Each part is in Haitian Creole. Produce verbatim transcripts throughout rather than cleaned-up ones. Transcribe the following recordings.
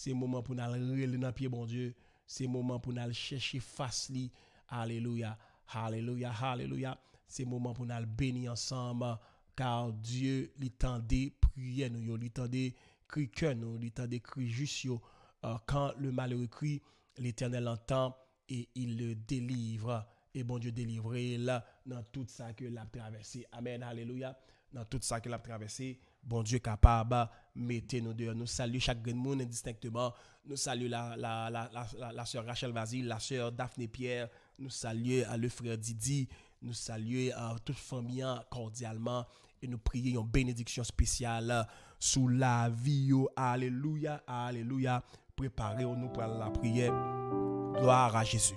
Se moman pou n al rele nan pye Bondye. Se moman pou n al chèche fas li. Alelouya, alelouya, alelouya. Se moman pou n al beni ansanm, ka Dye, li tande priyè nou yo, li tande kri kè nou, li tande kri jis yo. Euh, quand le malheureux crie, l'Éternel entend et il le délivre. E Bondye delivre l nan tout sa ke l ap travèse. Amèn, alelouya. Nan tout sa ke l ap travèse, Bondye kapab mete nou deyò. Nou salye chak grenn moun endistenkteman. Nou salye la, la, la, la, la, la sè Rachel Vazil, la sè Daphné Pierre. Nou salye, euh, le frè Didi. Nou salye, euh, tout fanmi an kòdyalman. E nou priye yon benediksyon espesyal sou lavi yo. Alelouya, alelouya. Prepare w, nou pral lapriyè. Gloire à Jésus.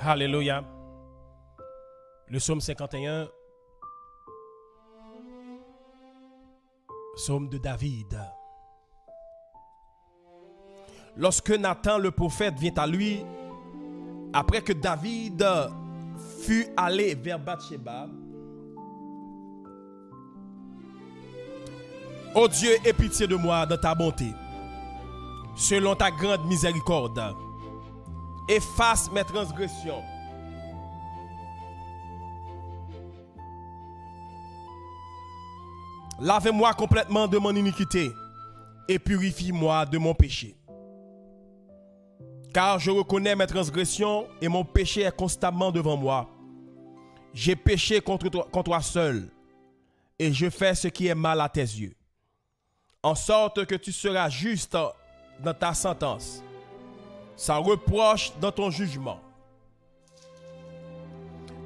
Alelouya. Le psaume cinquante et un, psaume de David. Lorsque Nathan le prophète vint à lui, après que David fut allé vers Bathsheba, Ô Dieu, aie pitié de moi dans ta bonté, selon ta grande miséricorde. Efface mes transgressions. Lavez-moi complètement de mon iniquité et purifiez-moi de mon péché. Car je reconnais mes transgressions et mon péché est constamment devant moi. J'ai péché contre toi, contre toi seul, et je fais ce qui est mal à tes yeux. En sorte que tu seras juste dans ta sentence, sans reproche dans ton jugement.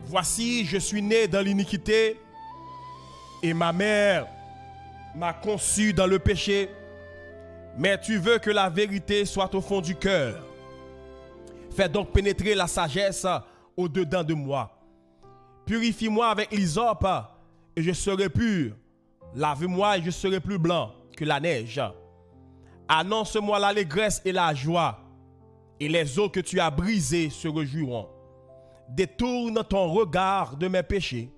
Voici, je suis né dans l'iniquité, et ma mère m'a conçu dans le péché. Mais tu veux que la vérité soit au fond du cœur. Fais donc pénétrer la sagesse au dedans de moi. Purifie-moi avec l'hysope, et je serai pur. Lave-moi et je serai plus blanc que la neige. Annonce-moi l'allégresse et la joie, et les os que tu as brisés se réjouiront. Détourne ton regard de mes péchés,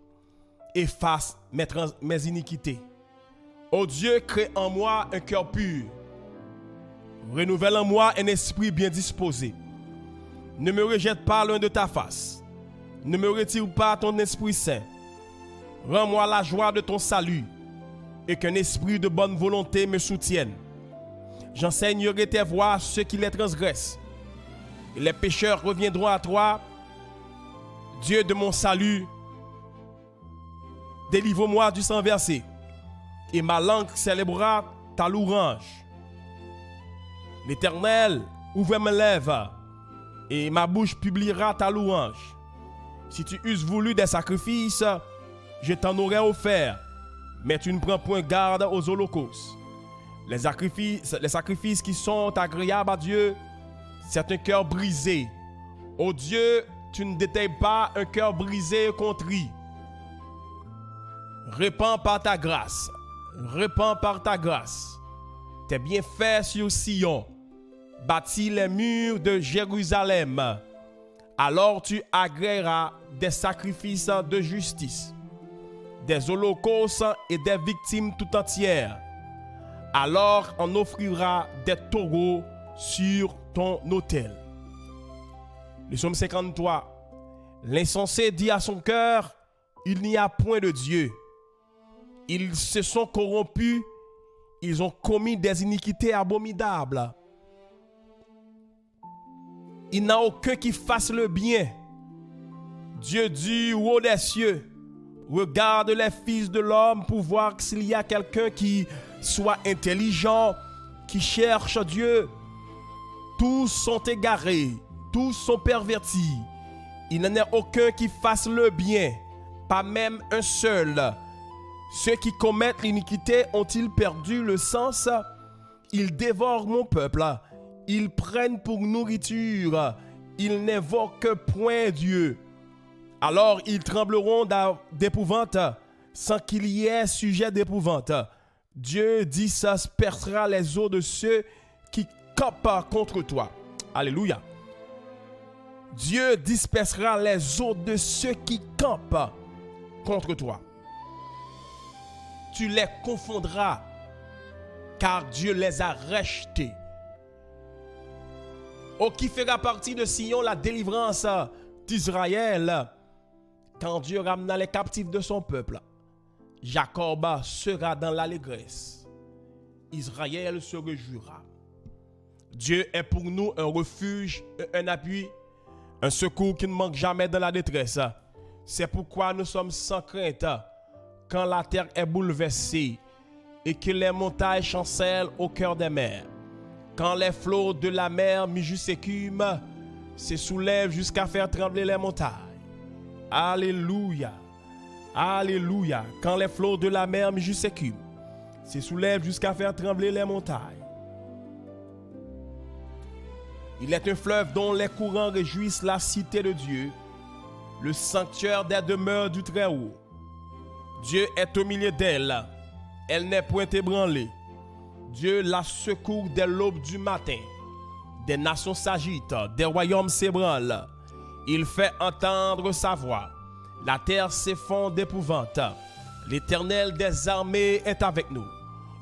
efface mes trans-, mes iniquités. Ô Dieu, crée en moi un cœur pur. Renouvelle en moi un esprit bien disposé. Ne me rejette pas loin de ta face. Ne me retire pas ton Esprit Saint. Rends-moi la joie de ton salut, et qu'un esprit de bonne volonté me soutienne. J'enseignerai tes voies à ceux qui les transgressent, et les pécheurs reviendront à toi, Dieu de mon salut. Délivre-moi du sang versé, et ma langue célébrera ta louange. L'Éternel, ouvre mes lèvres, et ma bouche publiera ta louange. Si tu eusses voulu des sacrifices, je t'en aurais offert, mais tu ne prends point garde aux holocaustes. Les sacrifices, les sacrifices qui sont agréables à Dieu, c'est un cœur brisé. Ô Dieu, Tu ne dédaignes pas un cœur brisé et contrit. Répands par ta grâce, répands par ta grâce tes bienfaits sur Sion, bâtis les murs de Jérusalem. Alors tu agréeras des sacrifices de justice, des holocaustes et des victimes tout entières. Alors on offrira des taureaux sur ton autel. Le psaume cinquante-trois. L'insensé dit à son cœur, il n'y a point de Dieu. Ils se sont corrompus, ils ont commis des iniquités abominables. Il n'a aucun qui fasse le bien. Dieu du haut des cieux regarde les fils de l'homme pour voir s'il y a quelqu'un qui soit intelligent, qui cherche Dieu. Tous sont égarés, tous sont pervertis. Il n'en a aucun qui fasse le bien, pas même un seul. Ceux qui commettent l'iniquité ont-ils perdu le sens? Ils dévorent mon peuple, ils prennent pour nourriture, ils n'invoquent point Dieu. Alors ils trembleront d'a- d'épouvante, sans qu'il y ait sujet d'épouvante. Dieu dispersera les os de ceux qui campent contre toi. Alléluia. Dieu dispersera les os de ceux qui campent contre toi. Tu les confondras, car Dieu les a rachetés. Oh, qui fera partie de Sion la délivrance d'Israël, quand Dieu ramena les captifs de son peuple. Jacob sera dans l'allégresse. Israël se réjouira. Dieu est pour nous un refuge et un appui, un secours qui ne manque jamais dans la détresse. C'est pourquoi nous sommes sans crainte quand la terre est bouleversée et que les montagnes chancellent au cœur des mers. Quand les flots de la mer mugissent et écument, se soulèvent jusqu'à faire trembler les montagnes. Alléluia. Alléluia. Quand les flots de la mer mugissent et écument, se soulèvent jusqu'à faire trembler les montagnes. Il est un fleuve dont les courants réjouissent la cité de Dieu, le sanctuaire des demeures du Très-Haut. Dieu est au milieu d'elle, elle n'est point ébranlée. Dieu la secourt dès l'aube du matin. Des nations s'agitent, des royaumes s'ébranlent. Il fait entendre sa voix. La terre s'effondre d'épouvante. L'Éternel des armées est avec nous.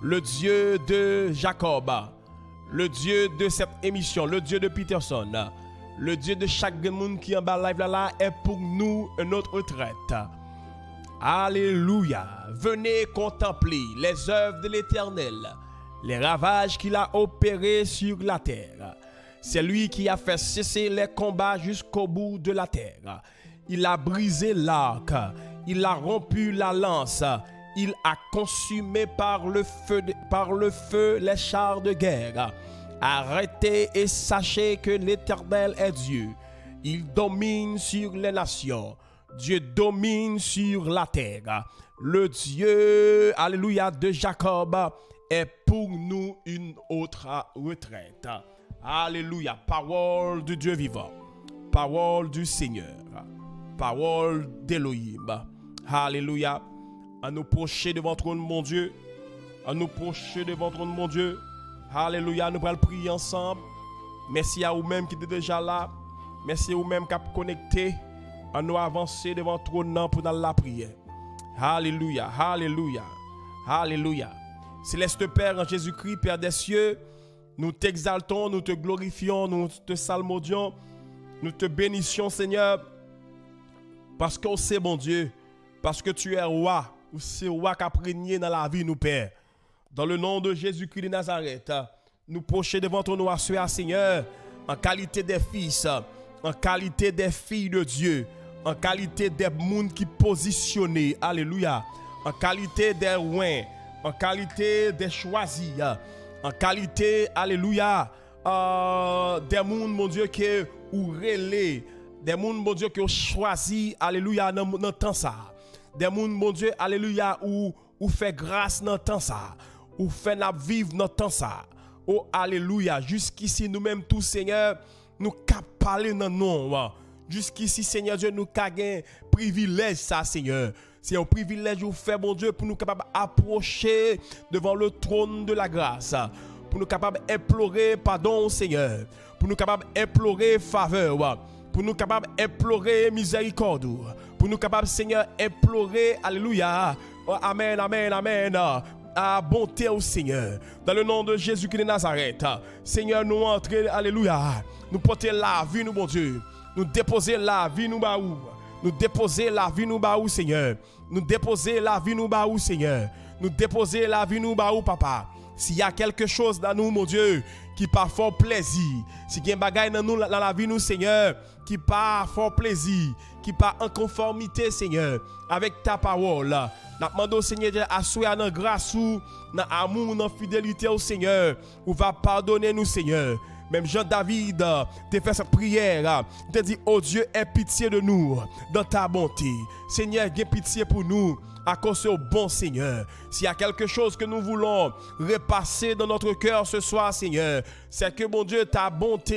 Le Dieu de Jacob, le Dieu de cette émission, le Dieu de Peterson, le Dieu de chaque moun ki anba live la, la est pour nous notre retraite. Alléluia. Venez contempler les œuvres de l'Éternel, les ravages qu'il a opérés sur la terre. C'est lui qui a fait cesser les combats jusqu'au bout de la terre. Il a brisé l'arc, il a rompu la lance, il a consumé par le feu, par le feu les chars de guerre. Arrêtez et sachez que l'Éternel est Dieu. Il domine sur les nations. Dieu domine sur la terre. Le Dieu, alléluia, de Jacob est pour nous une autre retraite. Alléluia. Parole du Dieu vivant. Parole du Seigneur. Parole d'Élohim. Alléluia. An nou pwoche devan twòn Bondye. An nou pwoche devan twòn Bondye. Alelouya, nou pral priye ansanm. Mèsi a ou menm ki te deja la. Mèsi ou menm k ap konekte. An nou avanse devan twòn nan pou n al lapriyè. Alelouya, alelouya, alelouya. Céleste Père en Jésus-Christ, Père des cieux, nous t'exaltons, nous te glorifions, nous te salmodions, nous te bénissons, Seigneur, parce que c'est bon Dieu, parce que tu es roi, ou se roi k ap renye nan lavi nou, Pè. Dans le nom de Jésus-Christ de Nazareth, nou pwoche devan twòn ou aswè a, Senyè, an kalite de fis, an kalite de fi de Dye, an kalite de moun ki pozisyone, alelouya, an kalite de wen, an kalite de chwazi, an kalite, alelouya, euh, de moun, Bondye, ke ou rele, de moun, Bondye, ke ou chwazi, alelouya, nan, nan tan sa. De moun, Bondye, alelouya, ou, ou fè gras nan tan sa. Ou fè n ap viv nan tan sa. O, alelouya. Jiskisi, nou menm tou, Senyè, nou ka pale nan non ou an. Jiskisi, Senyè Dye, nou ka gen privilèj sa, Senyè. Se yon privilèj ou fè, Bondye, pou nou kapab apwoche devan le trône de la grâce, pou nou kapab enplore padon w, Senyè, pou nou kapab enplore favè w, pou nou kapab enplore mizèrikòd ou, pou nou kapab, Senyè, enplore, alelouya, amèn, amèn, amèn, a bonte w, Senyè. Dans le nom de Jésus-Christ de Nazareth, Senyè, nou antre, alelouya, nou pote lavi nou, Bondye. Nou depoze lavi nou ba ou. Nou depoze lavi nou ba ou, Senyè. Nou depoze lavi nou ba ou, Senyè. Nou depoze lavi nou ba ou, Papa. S'il y a quelque chose dans nous, mon Dieu, ki pa fè w plezi, si gen bagay nan nou, nan lavi nou, Senyè, ki pa fè w plezi, ki pa an konfòmite, Senyè, avèk ta pawòl, n ap mande w, Senyè, aswè a nan gras ou, nan amou w, nan fidelite w, Senyè, ou va padone nou, Senyè. Menm jan David te fè sa priyè, li te di, Oh Dieu, aie pitié de nous dans ta bonté. Senyè, gen pitye pou nou, akoz ou bon, Senyè. S'il y a quelque chose que nous voulons repasser dans notre cœur ce soir, Seigneur, c'est que, Bondye, ta bonte,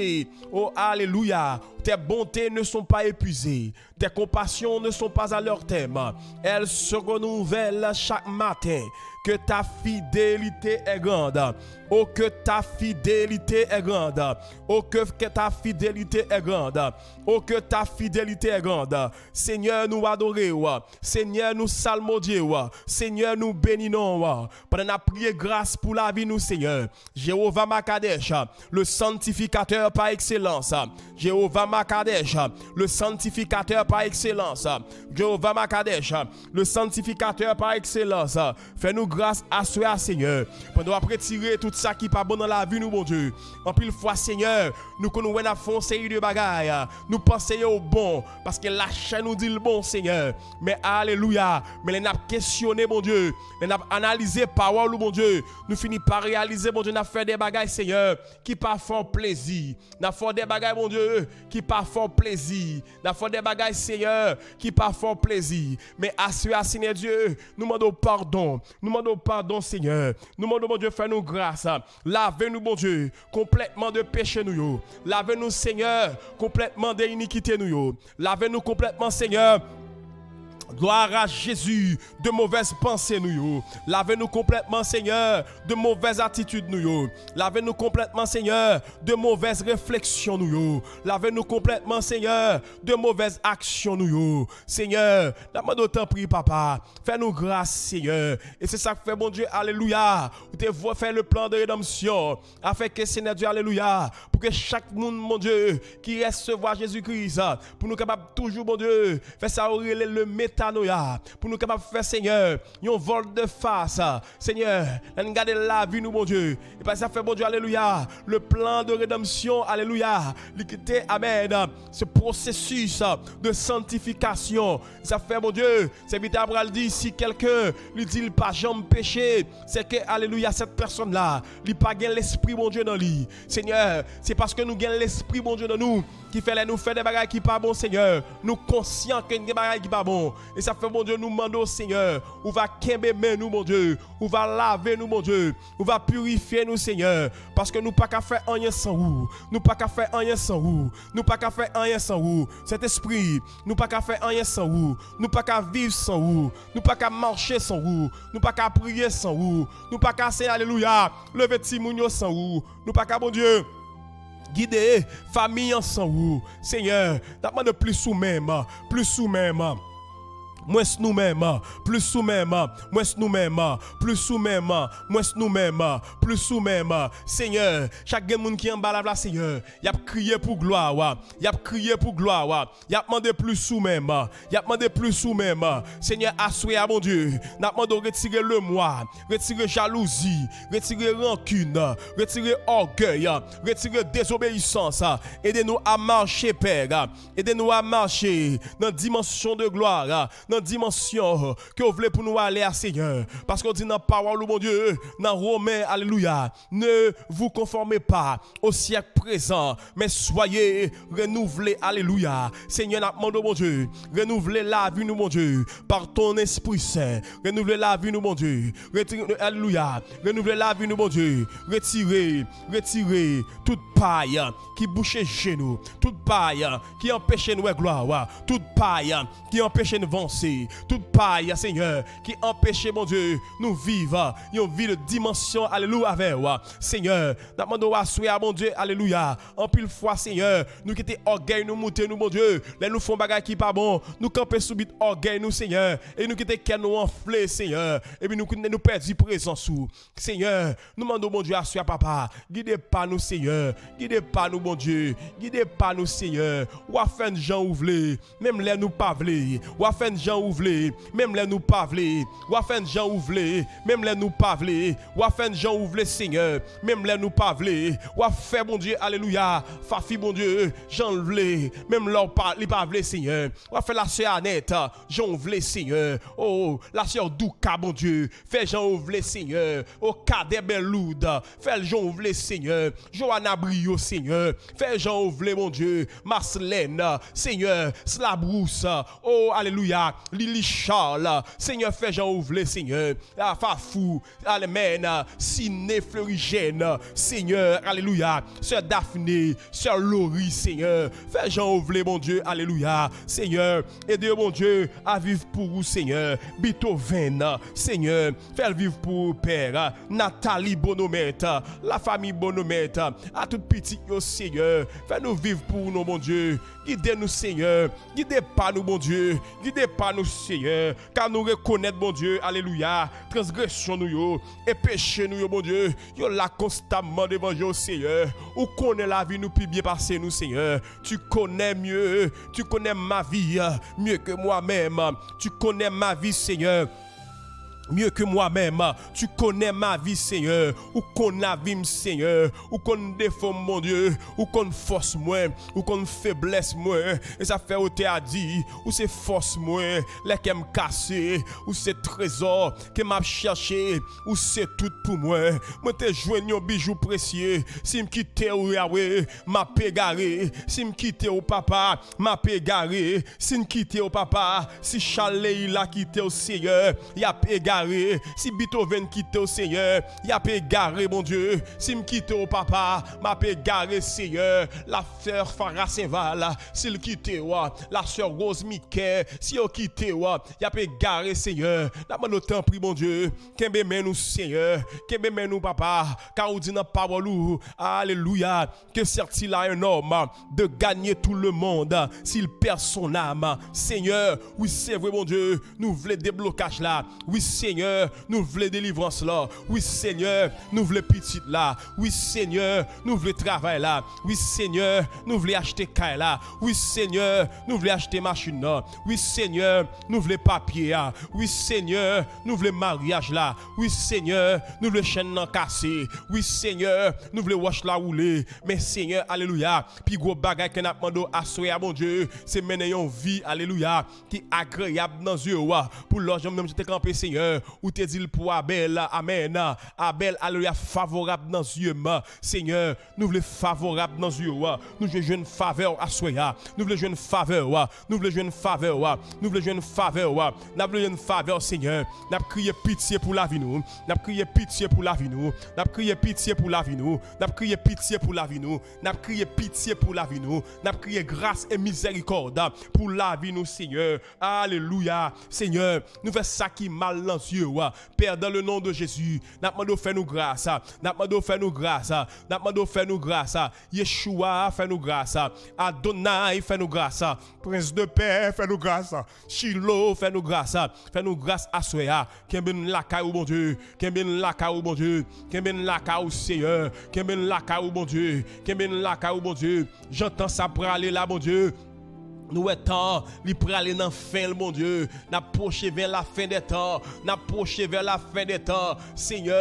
oh, alelouya, tes bontés ne sont pas épuisées. Tes compassions ne sont pas à leur terme. Elles se renouvellent chaque matin. Que ta fidélité est grande. Oh, que ta fidélité est grande. Oh, que, que ta fidélité est grande. Oh, que ta fidélité est grande. Senyè, nou adore w. Senyè, nou salmodye w. Senyè, nou beni non w. Pandan n ap priye gras pou lavi nou, Senyè. Jewova Makadesh, le sanctificateur par excellence. Jewova Makadesh, le sanctificateur par excellence. Jewova Makadesh, le sanctificateur par excellence. Fè nou gras aswè a, Senyè. Pandan w ap retire tout sa ki pa bon nan lavi nou, Bondye. Anpil fwa, Senyè, nou konn wè n ap fè yon seri de bagay. Nou panse yo bon, paske lachè nou di l bon, Senyè. Men alelouya, men lè n ap kesyone, Bondye, lè n ap analize pawòl ou, Bondye, nou fini pa reyalize, Bondye, n ap fè de bagay, Senyè, ki pa fè w plezi. N ap fè de bagay, Bondye, ki pa fè w plezi. N ap fè de bagay, Senyè, ki pa fè w plezi. Men aswè a, Senyè Dye, nou mande w padon. Nou mande w padon, Senyè. Nou mande w, Bondye, fè nou gras. Lave nou, Bondye, konplètman de peche nou yo. Lave nou, Senyè, konplètman de inikite nou yo. Lave nou konplètman, Senyè. Gloire à Jésus, de movèz panse nou yo. Lave nou konplètman, Senyè, de movèz atitid nou yo. Lave nou konplètman, Senyè, de movèz refleksyon nou yo. Lave nou konplètman, Senyè, de movèz aksyon nou yo. Senyè, n ap mande w tanpri, Papa, fè nou gras, Senyè. E se sa k fè, Bondye, alelouya, ou te vo-, fè le plan de rédemption. Afin que, Senyè Dye, alelouya, pou ke chak moun, Bondye, ki resevwa Jezi Kris, pou nou kapab toujou, Bondye, fè sa yo rele le metanoia, pou nou kapab fè, Senyè, yon volte face, Senyè, lè n gade lavi nou, Bondye, e pa sa fè, Bondye, alelouya, le plan de rédemption, alelouya, li kite, amèn, se pwosesis de santifikasyon, sa fè, Bondye, sèvitè a pral di, si kèlken li di l pa janm peche, se ke, alelouya, cette personne-là, li pa gen lespri Bondye nan li. Senyè, se paske nou gen lespri Bondye nan nou ki fè lè nou fè de bagay ki pa bon, Senyè, nou konsyan ke n gen bagay ki pa bon. E sa fè, Bondye, nou mande w, Senyè, ou va kenbe men nou, Bondye, ou va lave nou, Bondye, ou va pirifye nou, Senyè, paske nou pa ka fè anyen san ou, nou pa ka fè anyen san ou, nou pa ka fè anyen san ou. Sentespri, nou pa ka fè anyen san ou, nou pa ka viv san ou, nou pa ka mache san ou, nou pa ka priye san ou, nou pa ka, Senyè, alelouya, leve timoun yo san ou, nou pa ka, Bondye, gide fanmi an san ou. Senyè, n ap mande plis ou menm, plis ou menm. Mwens nou menm, plis ou menm, mwens nou menm, plis ou menm, mwens nou menm, plis ou menm. Senyè, chak gen moun ki anba lav la, Senyè, y ap kriye pou glwa w, y ap kriye pou glwa w, y ap mande plis ou menm, y ap mande plis ou menm. Senyè, aswè a, Bondye, n ap mande w retire lemwa, retire jalouzi, retire rankin, retire ògèy, retire dezobeyisans. Ede nou a mache, Pè. Ede nou a mache nan dimansyon de glwa, nan dimansyon ke w vle pou nou ale a, Senyè. Paske w di nan pawòl ou, Bondye, nan Women, alelouya, ne vous conformez pas au siècle présent, mais soyez renouvelés. Alelouya. Senyè, n ap mande w, Bondye, renouvle lavi nou, Bondye, par ton Esprit Saint. Renouvle lavi nou, Bondye. Retire, alelouya. Renouvle lavi nou, Bondye. Retire, retire tout pay ki bouche je nou, tout pay ki anpeche n wè glwa w, tout pay ki anpeche n vanse, tout pay, Senyè, ki anpeche, Bondye, nou viv yon vi de dimansyon, alelouya, avè w. Senyè, n ap mande w aswè a, Bondye, alelouya. Anpil fwa, Senyè, nou kite ògèy nou moute nou, Bondye. Lè nou fè yon bagay ki pa bon, nou kanpe sou bit ògèy nou, Senyè, e nou kite kè nou anfle, Senyè, epi nou, nou pèdi prezans ou. Senyè, nou mande w, Bondye, aswè a, papa, gide pa nou, Senyè, gide pa nou, Bondye, gide pa nou, Senyè. W a fè n jan ou vle, menm lè nou pa vle. W a fè n jan ou vle, menm lè nou pa vle. W a fè n jan ou vle, menm lè nou pa vle. W a fè n jan ou vle, Senyè, menm lè nou pa vle. W a fè, Bondye, alelouya, Fafi, Bondye, jan l vle, menm lè w pa, li pa vle, Senyè. W a fè lasè Anèt jan ou vle, Senyè. O, lasè Douka, Bondye, fè jan ou vle, Senyè. O, Kadè Bèloud, fè l jan ou vle, Senyè. Joana Brio, Senyè, fè jan ou vle, Bondye. Maslèn, Senyè, Slabrous, o, alelouya, Lili Charles, Senyè, fè jan ou vle, Senyè. A, Fafou, amèn, Sine Flerijèn, Senyè, alelouya, Sè Dafne, Sè Lori, Senyè, fè jan ou vle, Bondye, alelouya, Senyè, ede yo, Bondye, a viv pou ou, Senyè, Bitovenn, Senyè, fè l viv pou ou, Pè, Nathalie Bonomèt, lafanmi Bonomèt, a tout pitit yo, Senyè, fè nou viv pou ou, non, Bondye, gide nou, Senyè, gide pa nou, Bondye, gide pa nou, Senyè, ka nou rekonèt, Bondye, alelouya, transgresyon nou yo, e peche nou yo, Bondye, yo la konstamman devan je w, Senyè. Ou konnen lavi nou pi byen pase nou, Senyè. Tu connais mieux, tu connais ma vie, euh, mieux que moi-même. Tu connais ma vie, Senyè, mieux que moi-même. Tu connais ma vie, Senyè. Ou konn lavi m, Senyè. Ou konn defo m, Bondye. Ou konn fòs mwen. Ou konn feblès mwen. E sa fè otè a di, ou se fòs mwen. Lè kè m kase, ou se trezò ke m ap chèche. Ou se tout pou mwen. Mwen te jwenn yon bijou presye. Si m kite w, Yawe, m ap egare. Si m kite w, papa, m ap egare. Si n kite w, papa, si Charles Leila kite w, Senyè, y ap egare. Si Beethoven kite w, Senyè, y ap egare, Bondye. Si m kite w, papa, m ap egare, Senyè. Lasè Farah Saint-Val, si l kite w, lasè Rose Miquet, si yo kite w, y ap egare, Senyè. N ap mande w, tanpri, Bondye, kenbe men nou, Senyè. Kenbe men nou, papa. Ka ou di nan pawòl ou, alelouya, que sert-il à un homme de gagner tout le monde s'il perd son âme? Senyè, wi, se vre, Bondye, nou vle deblokaj la. Wi, Senyè, nou vle delivrans la. Wi, Senyè, nou vle pitit la. Wi, Senyè, nou vle travay la. Wi, Senyè, nou vle achte kay la. Wi, Senyè, nou vle achte machin nan. Wi, Senyè, nou vle papye a. Wi, Senyè, nou vle maryaj la. Wi, Senyè, nou vle chèn nan kase. Wi, Senyè, nou vle wòch la woule. Men, Senyè, alelouya, pi gwo bagay ke n ap mande w aswè a, Bondye, se mennen yon vi, alelouya, ki agreyab nan zye w. Pou lòt jan menm jan te kanpe, Senyè, ou te di l pou Abèl, amèn. Abèl, alelouya, favorab nan zye m. Senyè, nou vle favorab nan zye w. Nou vle jwenn favè w aswè a. Nou vle jwenn favè w. Nou vle jwenn favè w. Nou vle jwenn favè w. N ap vle jwenn favè w, Senyè. N ap kriye pitye pou lavi nou. N ap kriye pitye pou lavi nou. N ap kriye pitye pou lavi nou. N ap kriye pitye pou lavi nou. N ap kriye pitye pou lavi nou. N ap kriye gras e mizèrikòd pou lavi nou, Senyè. Alelouya. Senyè, nou fè sa ki mal nan zye w. Pè, dans le nom de Jésus, n ap mande w fè nou gras. N ap mande w fè nou gras. N ap mande w fè nou gras. Yeshua, fè nou gras. Adonai, fè nou gras. Prens de pè, fè nou gras. Chilo, fè nou gras. Fè nou gras aswè a. Kenbe n lakay ou, Bondye. Kenbe n lakay ou, Bondye. Kenbe n lakay ou, Seyè. Kenbe n lakay ou, Bondye. Kenbe n lakay ou, Bondye. Jan tan sa prale la, Bondye. Nou wè tan an, li prale nan fen l, Bondye. N ap pwoche vè la fen dè tan. N ap pwoche vè la fen dè tan. Senyè,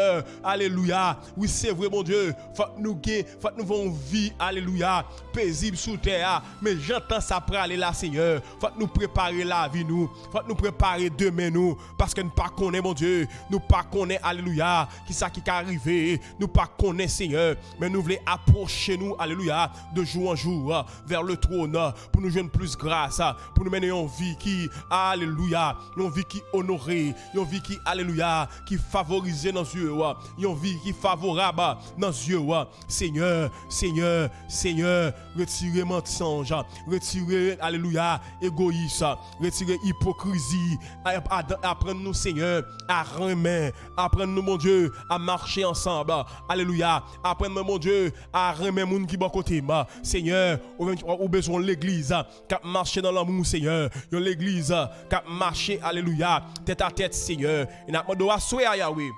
alelouya. Wi, se vre, Bondye. Fòk nou gen, fòk nou viv yon vi, alelouya, pezib sou tè a. Men jan tan sa prale la, Senyè, fòk nou prepare lavi nou. Fòk nou prepare demen nou. Paske n pa konnen, Bondye. Nou pa konnen, alelouya, kisa ki ka rive. Nou pa konnen, Senyè. Men nou vle apwoche nou, alelouya, de jou an jou, vè le twòn, pou nou jwenn plis gras, pou nou mennen yon vi ki, alelouya, yon vi ki onore, yon vi ki, alelouya, ki favorize nan zye w, yon vi ki favorab nan zye w. Senyè, Senyè, Senyè, retire mansonj, retire, alelouya, egoyis, retire ipokrizi, a-, a-, aprann nou, Senyè, a renmen, aprann nou, Bondye, a mache ansanm, alelouya, aprann mwen, Bondye, a renmen moun ki bò kote m. Senyè, ou, ou bezwen yon legliz k ap mache nan lanmou, Senyè. Yon legliz k ap mache, alelouya, tèt a tèt, Senyè. E n ap mande w aswè a, Yawe.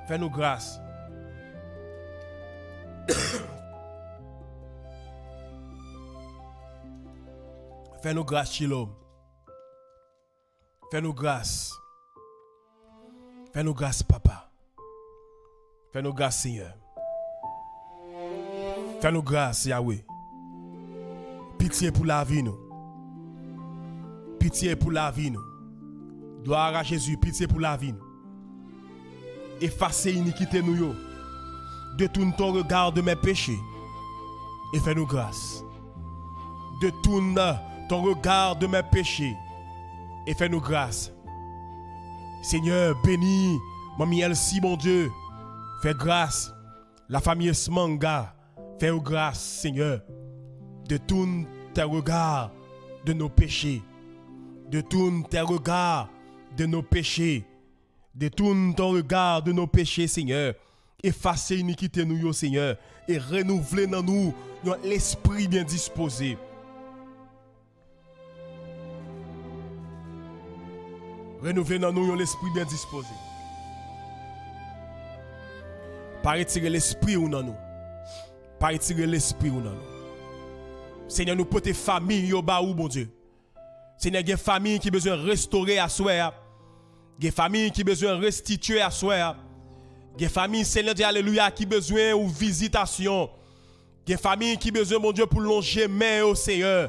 Fè nou gras. Fè nou gras, Chilo. Fè nou gras. Fè nou gras, Papa. Fè nou gras, Senyè. Fè nou gras, Yawe. Pitye pou lavi nou. Pitye pou lavi nou. Glwa a Jezi, pitye pou lavi nou. Efase inikite nou yo. Détourne ton regard de mes péchés et fais-nous grâce. Détourne ton regard de mes péchés et fais-nous grâce. Senyè, beni Manmi Elsie, Bondye. Fè gras. Lafanmi Esmanga, fè yo gras, Senyè. Détourne tes regards de nos péchés. Détourne tes regards de nos péchés. Détourne ton regard de nos péchés, Senyè. Efase inikite nou yo, Senyè, e renouvle nan nou yon lespri byen dispoze. Renouvle nan nou yon lespri byen dispoze. Pa retire lespri ou nan nou. Pa retire lespri ou nan nou. Senyè, nou pote fanmi yo ba ou, Bondye. Senyè, gen fanmi ki bezwen restore aswè a. Gen fanmi ki bezwen restitye aswè a. Gen fanmi, Senyè Dye, alelouya, ki bezwen ou vizitasyon. Gen fanmi ki bezwen, Bondye, pou lonje men yo, Senyè.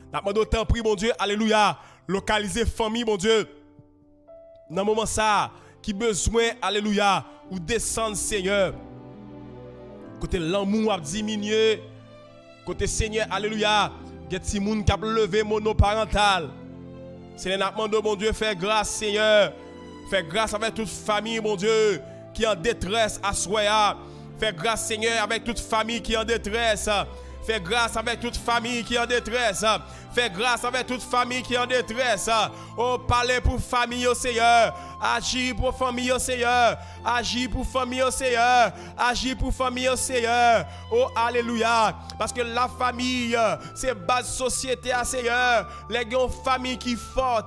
N ap mande w, tanpri, Bondye, alelouya, lokalize fanmi, Bondye. Nan moman sa a, ki bezwen, alelouya, ou desann, Senyè. Kote lanmou ap diminye, kote, Senyè, alelouya, gen timoun k ap leve monoparantal. Senyè, n ap mande w, Bondye, fè gras, Senyè. Fè gras avèk tout fanmi, Bondye, ki an detrès aswè a. Fè gras, Senyè, avèk tout fanmi ki an detrès. Fè gras avèk tout fanmi ki an detrès. Fè gras avèk tout fanmi ki an detrès. O, pale pou fanmi yo, Senyè. Aji pou fanmi yo, Senyè. Aji pou fanmi yo, Senyè. Aji pou fanmi yo, Senyè. O, alelouya. Paske lafanmi, se baz sosyete a, Senyè. Lè gen yon fanmi ki fò,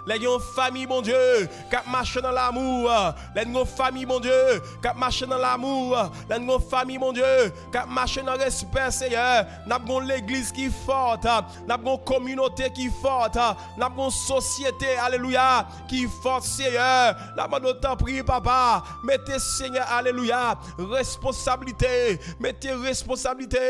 lè gen yon fanmi, Bondye, k ap mache nan lamou, lè n gen yon fanmi, Bondye, k ap mache nan lamou, lè n gen yon fanmi, Bondye, k ap mache nan respè, Senyè, n ap gen yon legliz ki fò, n ap gen yon kominote ki fò, n ap gen yon sosyete, alelouya, ki fò, Senyè. N ap mande w, tanpri, Papa, mete, Senyè, alelouya, responsablite, mete responsablite,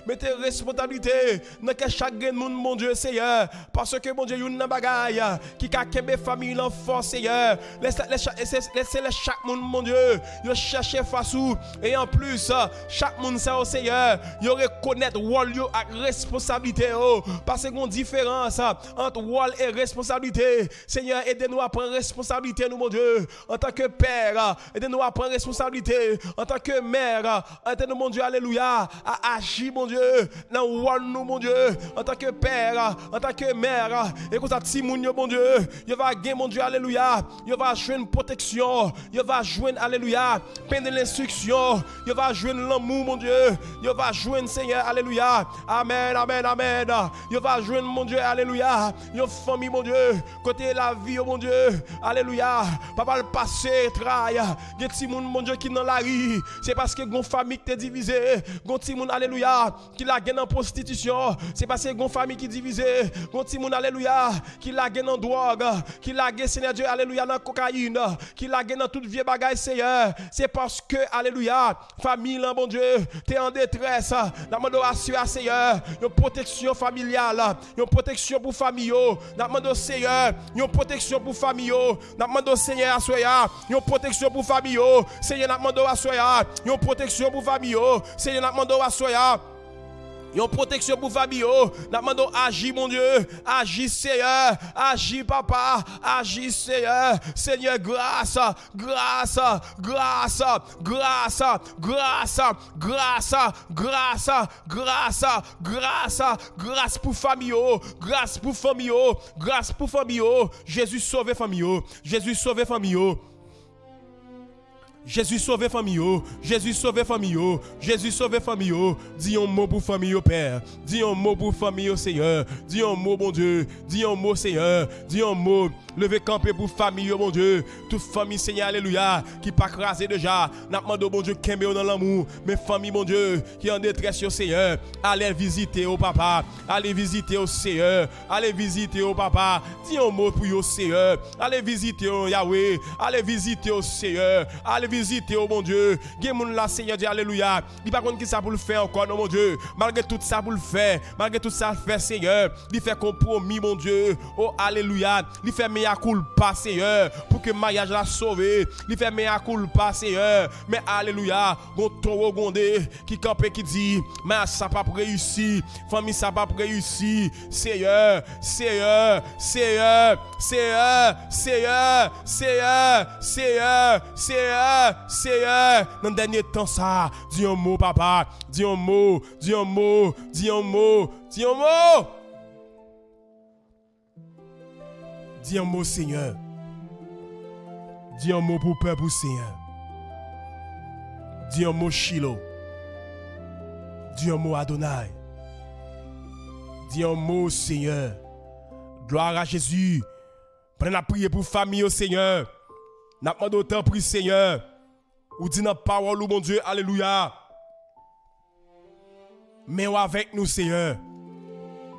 mete responsablite nan kè chak grenn moun, Bondye, Senyè. Paske, Bondye, youn nan bagay ki ka kenbe fanmi lan fò, Senyè, lè, lè, lè, se, lè, se lè chak moun, Bondye, yo chèche fas ou. E anplis, chak moun sa yo, Senyè, yo rekonèt wòl yo ak responsablite yo. Paske gen yon diferans ant wòl e responsablite. Senyè, ede nou a pran responsablite nou, Bondye, antanke pè. Ede nou a pran responsablite antanke mè. Ede nou, Bondye, alelouya, a aji, Bondye, nan wòl nou, Bondye, antanke pè, antanke mè. E konsa, timoun yo, Bondye, yo va gen, Bondye, alelouya, yo va jwenn pwoteksyon, yo va jwenn, alelouya, pen de lenstriksyon, yo va jwenn lanmou, Bondye, yo va jwenn, Senyè, alelouya, amèn, amèn, amèn, yo va jwenn, Bondye, alelouya, yon fanmi, Bondye, kote lavi yo, Bondye, alelouya, Papa l pase tray. Gen timoun, Bondye, ki nan lari. Se paske gon fanmi ki te divize. Gon timoun, alelouya, ki lage nan pwostitisyon. Se paske gon fanmi ki divize. Gon timoun, alelouya, ki lage nan dwòg. Ki lage, Senyè Dye, alelouya, nan kokayin. Ki lage nan tout vye bagay, Senyè. Se paske, alelouya, fanmi lan, Bondye, te an detrès. N ap mande w aswè a, Senyè, yon pwoteksyon familyal. Yon pwoteksyon pou fanmi yo. N ap mande w, Senyè, yon pwoteksyon pou fanmi yo. N ap mande w, Senyè, aswè a, yon pwoteksyon pou fanmi yo. Senyè, n ap mande w aswè a, yon pwoteksyon pou fanmi yo. Senyè, n ap mande w aswè a, yon pwoteksyon pou fanmi yo. N ap mande w aji, Bondye. Aji, Senyè. Aji, Papa. Aji, Senyè. Senyè, gras, gras, gras, gras, gras, gras, gras, gras, gras, gras pou fanmi yo, gras pou fanmi yo, gras pou fanmi yo. Jezi, sove fanmi yo. Jezi, sove fanmi yo. Jezi, sove fanmi yo. Jezi, sove fanmi yo. Jezi, sove fanmi yo. Di yon mo pou fanmi yo, Pè. Di yon mo pou fanmi yo, Seyè. Di yon mo, Bondye. Di yon mo, Seyè. Di yon mo. Leve kanpe pou fanmi yo, Bondye. Tout fanmi, Senyè, alelouya, ki pa kraze deja. N ap mande w, Bondye, kenbe yo nan lanmou. Men fanmi, Bondye, ki an detrès yo, Seyè, ale vizite yo, Papa. Ale vizite yo, Seyè. Ale vizite yo, Papa. Di yon mo pou yo, Seyè. Ale vizite yo, Yawe. Ale vizite yo, Seyè. Ale vizite yo, Bondye. Gen moun la, Senyè Dye, alelouya, li pa konn ki sa pou l fè ankò, non, Bondye. Malgre tout sa pou l fè, malgre tout sa l fè, Seyè, li fè konpwomi, Bondye. O, alelouya. Li fè mea culpa, Seyè, pou ke maryaj la sove. Li fè mea culpa, Seyè. Men, alelouya, gon towo gwonde ki kanpe, ki di, maryaj sa p ap reyisi, fanmi sa p ap reyisi. Seyè, Seyè, Seyè, nan dènye tan sa, di yon mo, Papa, di yon mo, di yon mo, di yon mo, di yon mo, di yon mo. Di yon mo, Senyè. Di yon mo pou pèp ou, Senyè. Di yon mo, Chilo. Di yon mo, Adonay. Di yon mo, Senyè. Glwa a Jezi. Pandan n ap priye pou fanmi yo, Senyè, n ap mande w, tanpri, Senyè, ou di nan pawòl ou, Bondye, alelouya, men w avèk nou, Seyè.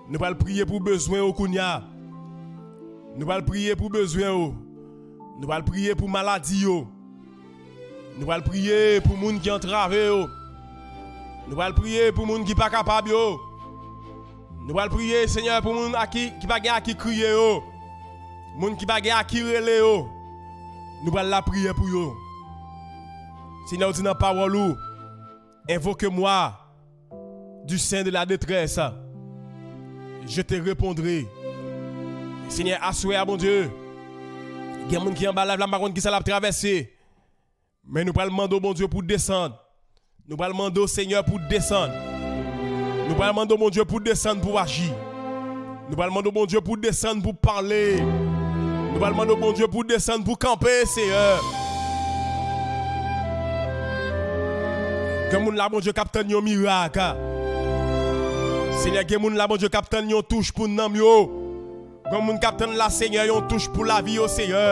Nou pral priye pou bezwen yo kounye a. Nou pral priye pou bezwen yo. Nou pral priye pou maladi yo. Nou pral priye pou moun ki antrave yo. Nou pral priye pou moun ki pa kapab yo. Nou pral priye, Senyè, pou moun a ki, ki pa gen a ki kriye yo. Moun ki pa gen a ki rele yo. Nou pral lapriyè pou yo. Senyè, ou di nan pawòl ou, invoquez-moi du sein de la détresse, je te répondrai. Senyè, aswè a, Bondye, gen moun ki anba live la, m pa konn ki sa l ap travèse. Men nou pral mande w, Bondye, pou desann. Nou pral mande w, Senyè, pou desann. Nou pral mande w, Bondye, pou desann, pou aji. Nou pral mande w, Bondye, pou desann, pou pale. Nou pral mande w, Bondye, pou desann, pou kanpe, Seyè. Gen moun la, Bondye, k ap tann yon mirak. Senyè, gen moun la, Bondye, k ap tann yon touch pou nanm yo. Gen moun k ap tann la, Senyè, yon touch pou lavi yo, Seyè.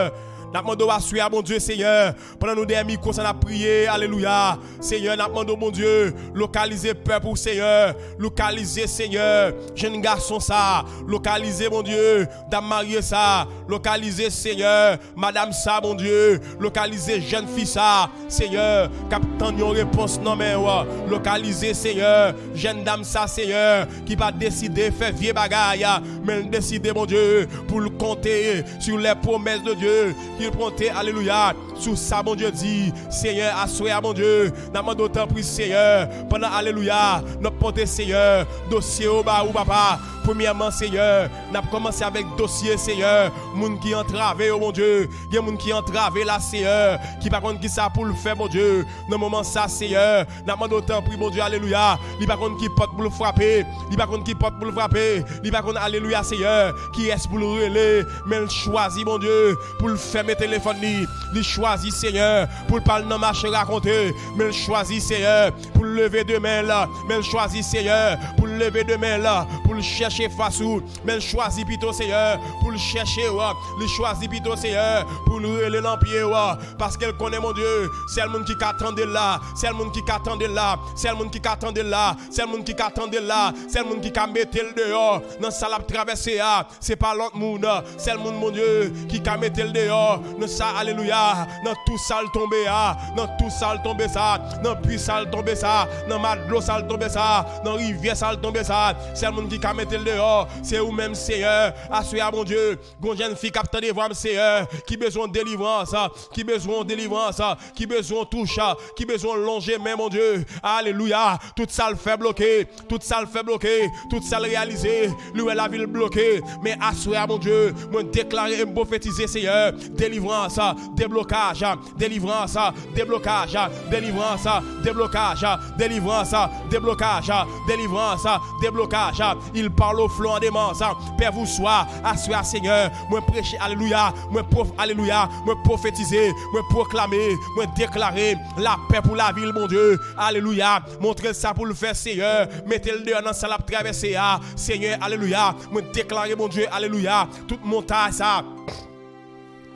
N ap mande w aswè a, Bondye, Seyè, pandan nou dèyè mikwo sa, n ap priye, alelouya. Seyè, n ap mande w, Bondye, lokalize pèp ou, Seyè. Lokalize, Senyè, jenn gason sa. Lokalize, Bondye, dam marye sa. Lokalize, Senyè, madam sa, Bondye. Lokalize jèn fi sa, Seyè, k ap tann yon repons nan men w. Lokalize, Seyè, jèn dam sa, Seyè, ki pa deside fè vye bagay, men l deside, Bondye, pou l konte sur les promesses de Dieu, ki l konte, alelouya, sou sa Bondye di. Seyè, aswè a, Bondye, n ap mande w, tanpri, Seyè, pandan, alelouya, n ap pote, Seyè, dosye yo ba ou, Papa. Premyèman, Seyè, n ap kòmanse avèk dosye, Seyè, moun ki antrave yo, Bondye. Gen moun ki antrave la, Seyè, ki pa konn ki sa pou l fè, Bondye. Nan moman sa, Seyè, n ap mande w, tanpri, Bondye, alelouya. Li pa konn ki pòt pou l frape. Li pa konn ki pòt pou l frape. Li pa konn, alelouya, Seyè, kiyès pou l rele. Men l chwazi, Bondye, pou l fèmen telefòn li. Li chwazi, Seyè, pou l pa al nan mache rakonte. Men l chwazi, Seyè, pou l leve demen l. Men l chwazi, Seyè, pou l leve de men l pou l chèche fas ou, men l chwazi pito, Seyè, pou l chèche w. Li chwazi pito, Seyè, pou l rele nan pye w, paske l konnen, Bondye, sèl moun ki ka tande l la, sèl moun ki ka tande l la, sèl moun ki ka tande l la, sèl moun ki ka tande l la, sèl moun ki ka mete l deyò nan sa l ap travèse a, se pa lòt moun, sèl moun, Bondye, ki ka mete l deyò nan sa, alelouya, nan tou sa l tonbe a, nan tou sa l tonbe sa, nan pwi sa l tonbe sa, nan madlo sa l tonbe sa, nan rivyè sa l tonbe sa, sèl moun ki ka mete l deyò, se ou menm, Seyè. Aswè a, Bondye, gon jèn fi k ap tande vwa m, Seyè, ki bezwen delivrans, ki bezwen delivrans, ki bezwen touch, ki bezwen lonje men, Bondye. Alelouya. Tout sa l fè bloke, tout sa l fè bloke, tout sa l reyalize, li wè lavi l bloke. Men aswè a, Bondye, mwen deklare e m pwofetize, Seyè, delivrans, deblokaj, delivrans, deblokaj, delivrans, deblokaj, delivrans, deblokaj, delivrans, deblokaj. Il parle au flot en démence. Pè, vou swa, aswè a, Seyè, mwen preche, alelouya, mwen pwof, alelouya, mwen pwofetize, mwen pwoklame, mwen deklare lapè pou lavi l, Bondye. Alelouya. Montre l sa pou l fè, Seyè. Mete l deyò nan sa l ap travèse a, Seyè. Alelouya. Mwen deklare, Bondye, alelouya, tout montay sa,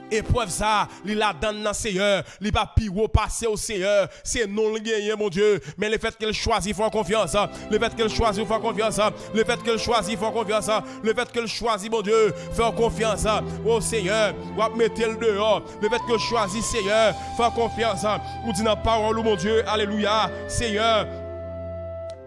eprèv sa, li ladann nan, Seyè. Li pa pi wo pase w, Seyè. Se non l genyen, Bondye. Men lefètke l chwazi fè w konfyans, lefètke l chwazi fè w konfyans, lefètke l chwazi fè w konfyans, lefètke l chwazi, Bondye, fè w konfyans, o Seyè, w ap mete l deyò. Lefètke l chwazi, Seyè, fè w konfyans, ou di nan pawòl ou, Bondye, alelouya, Seyè.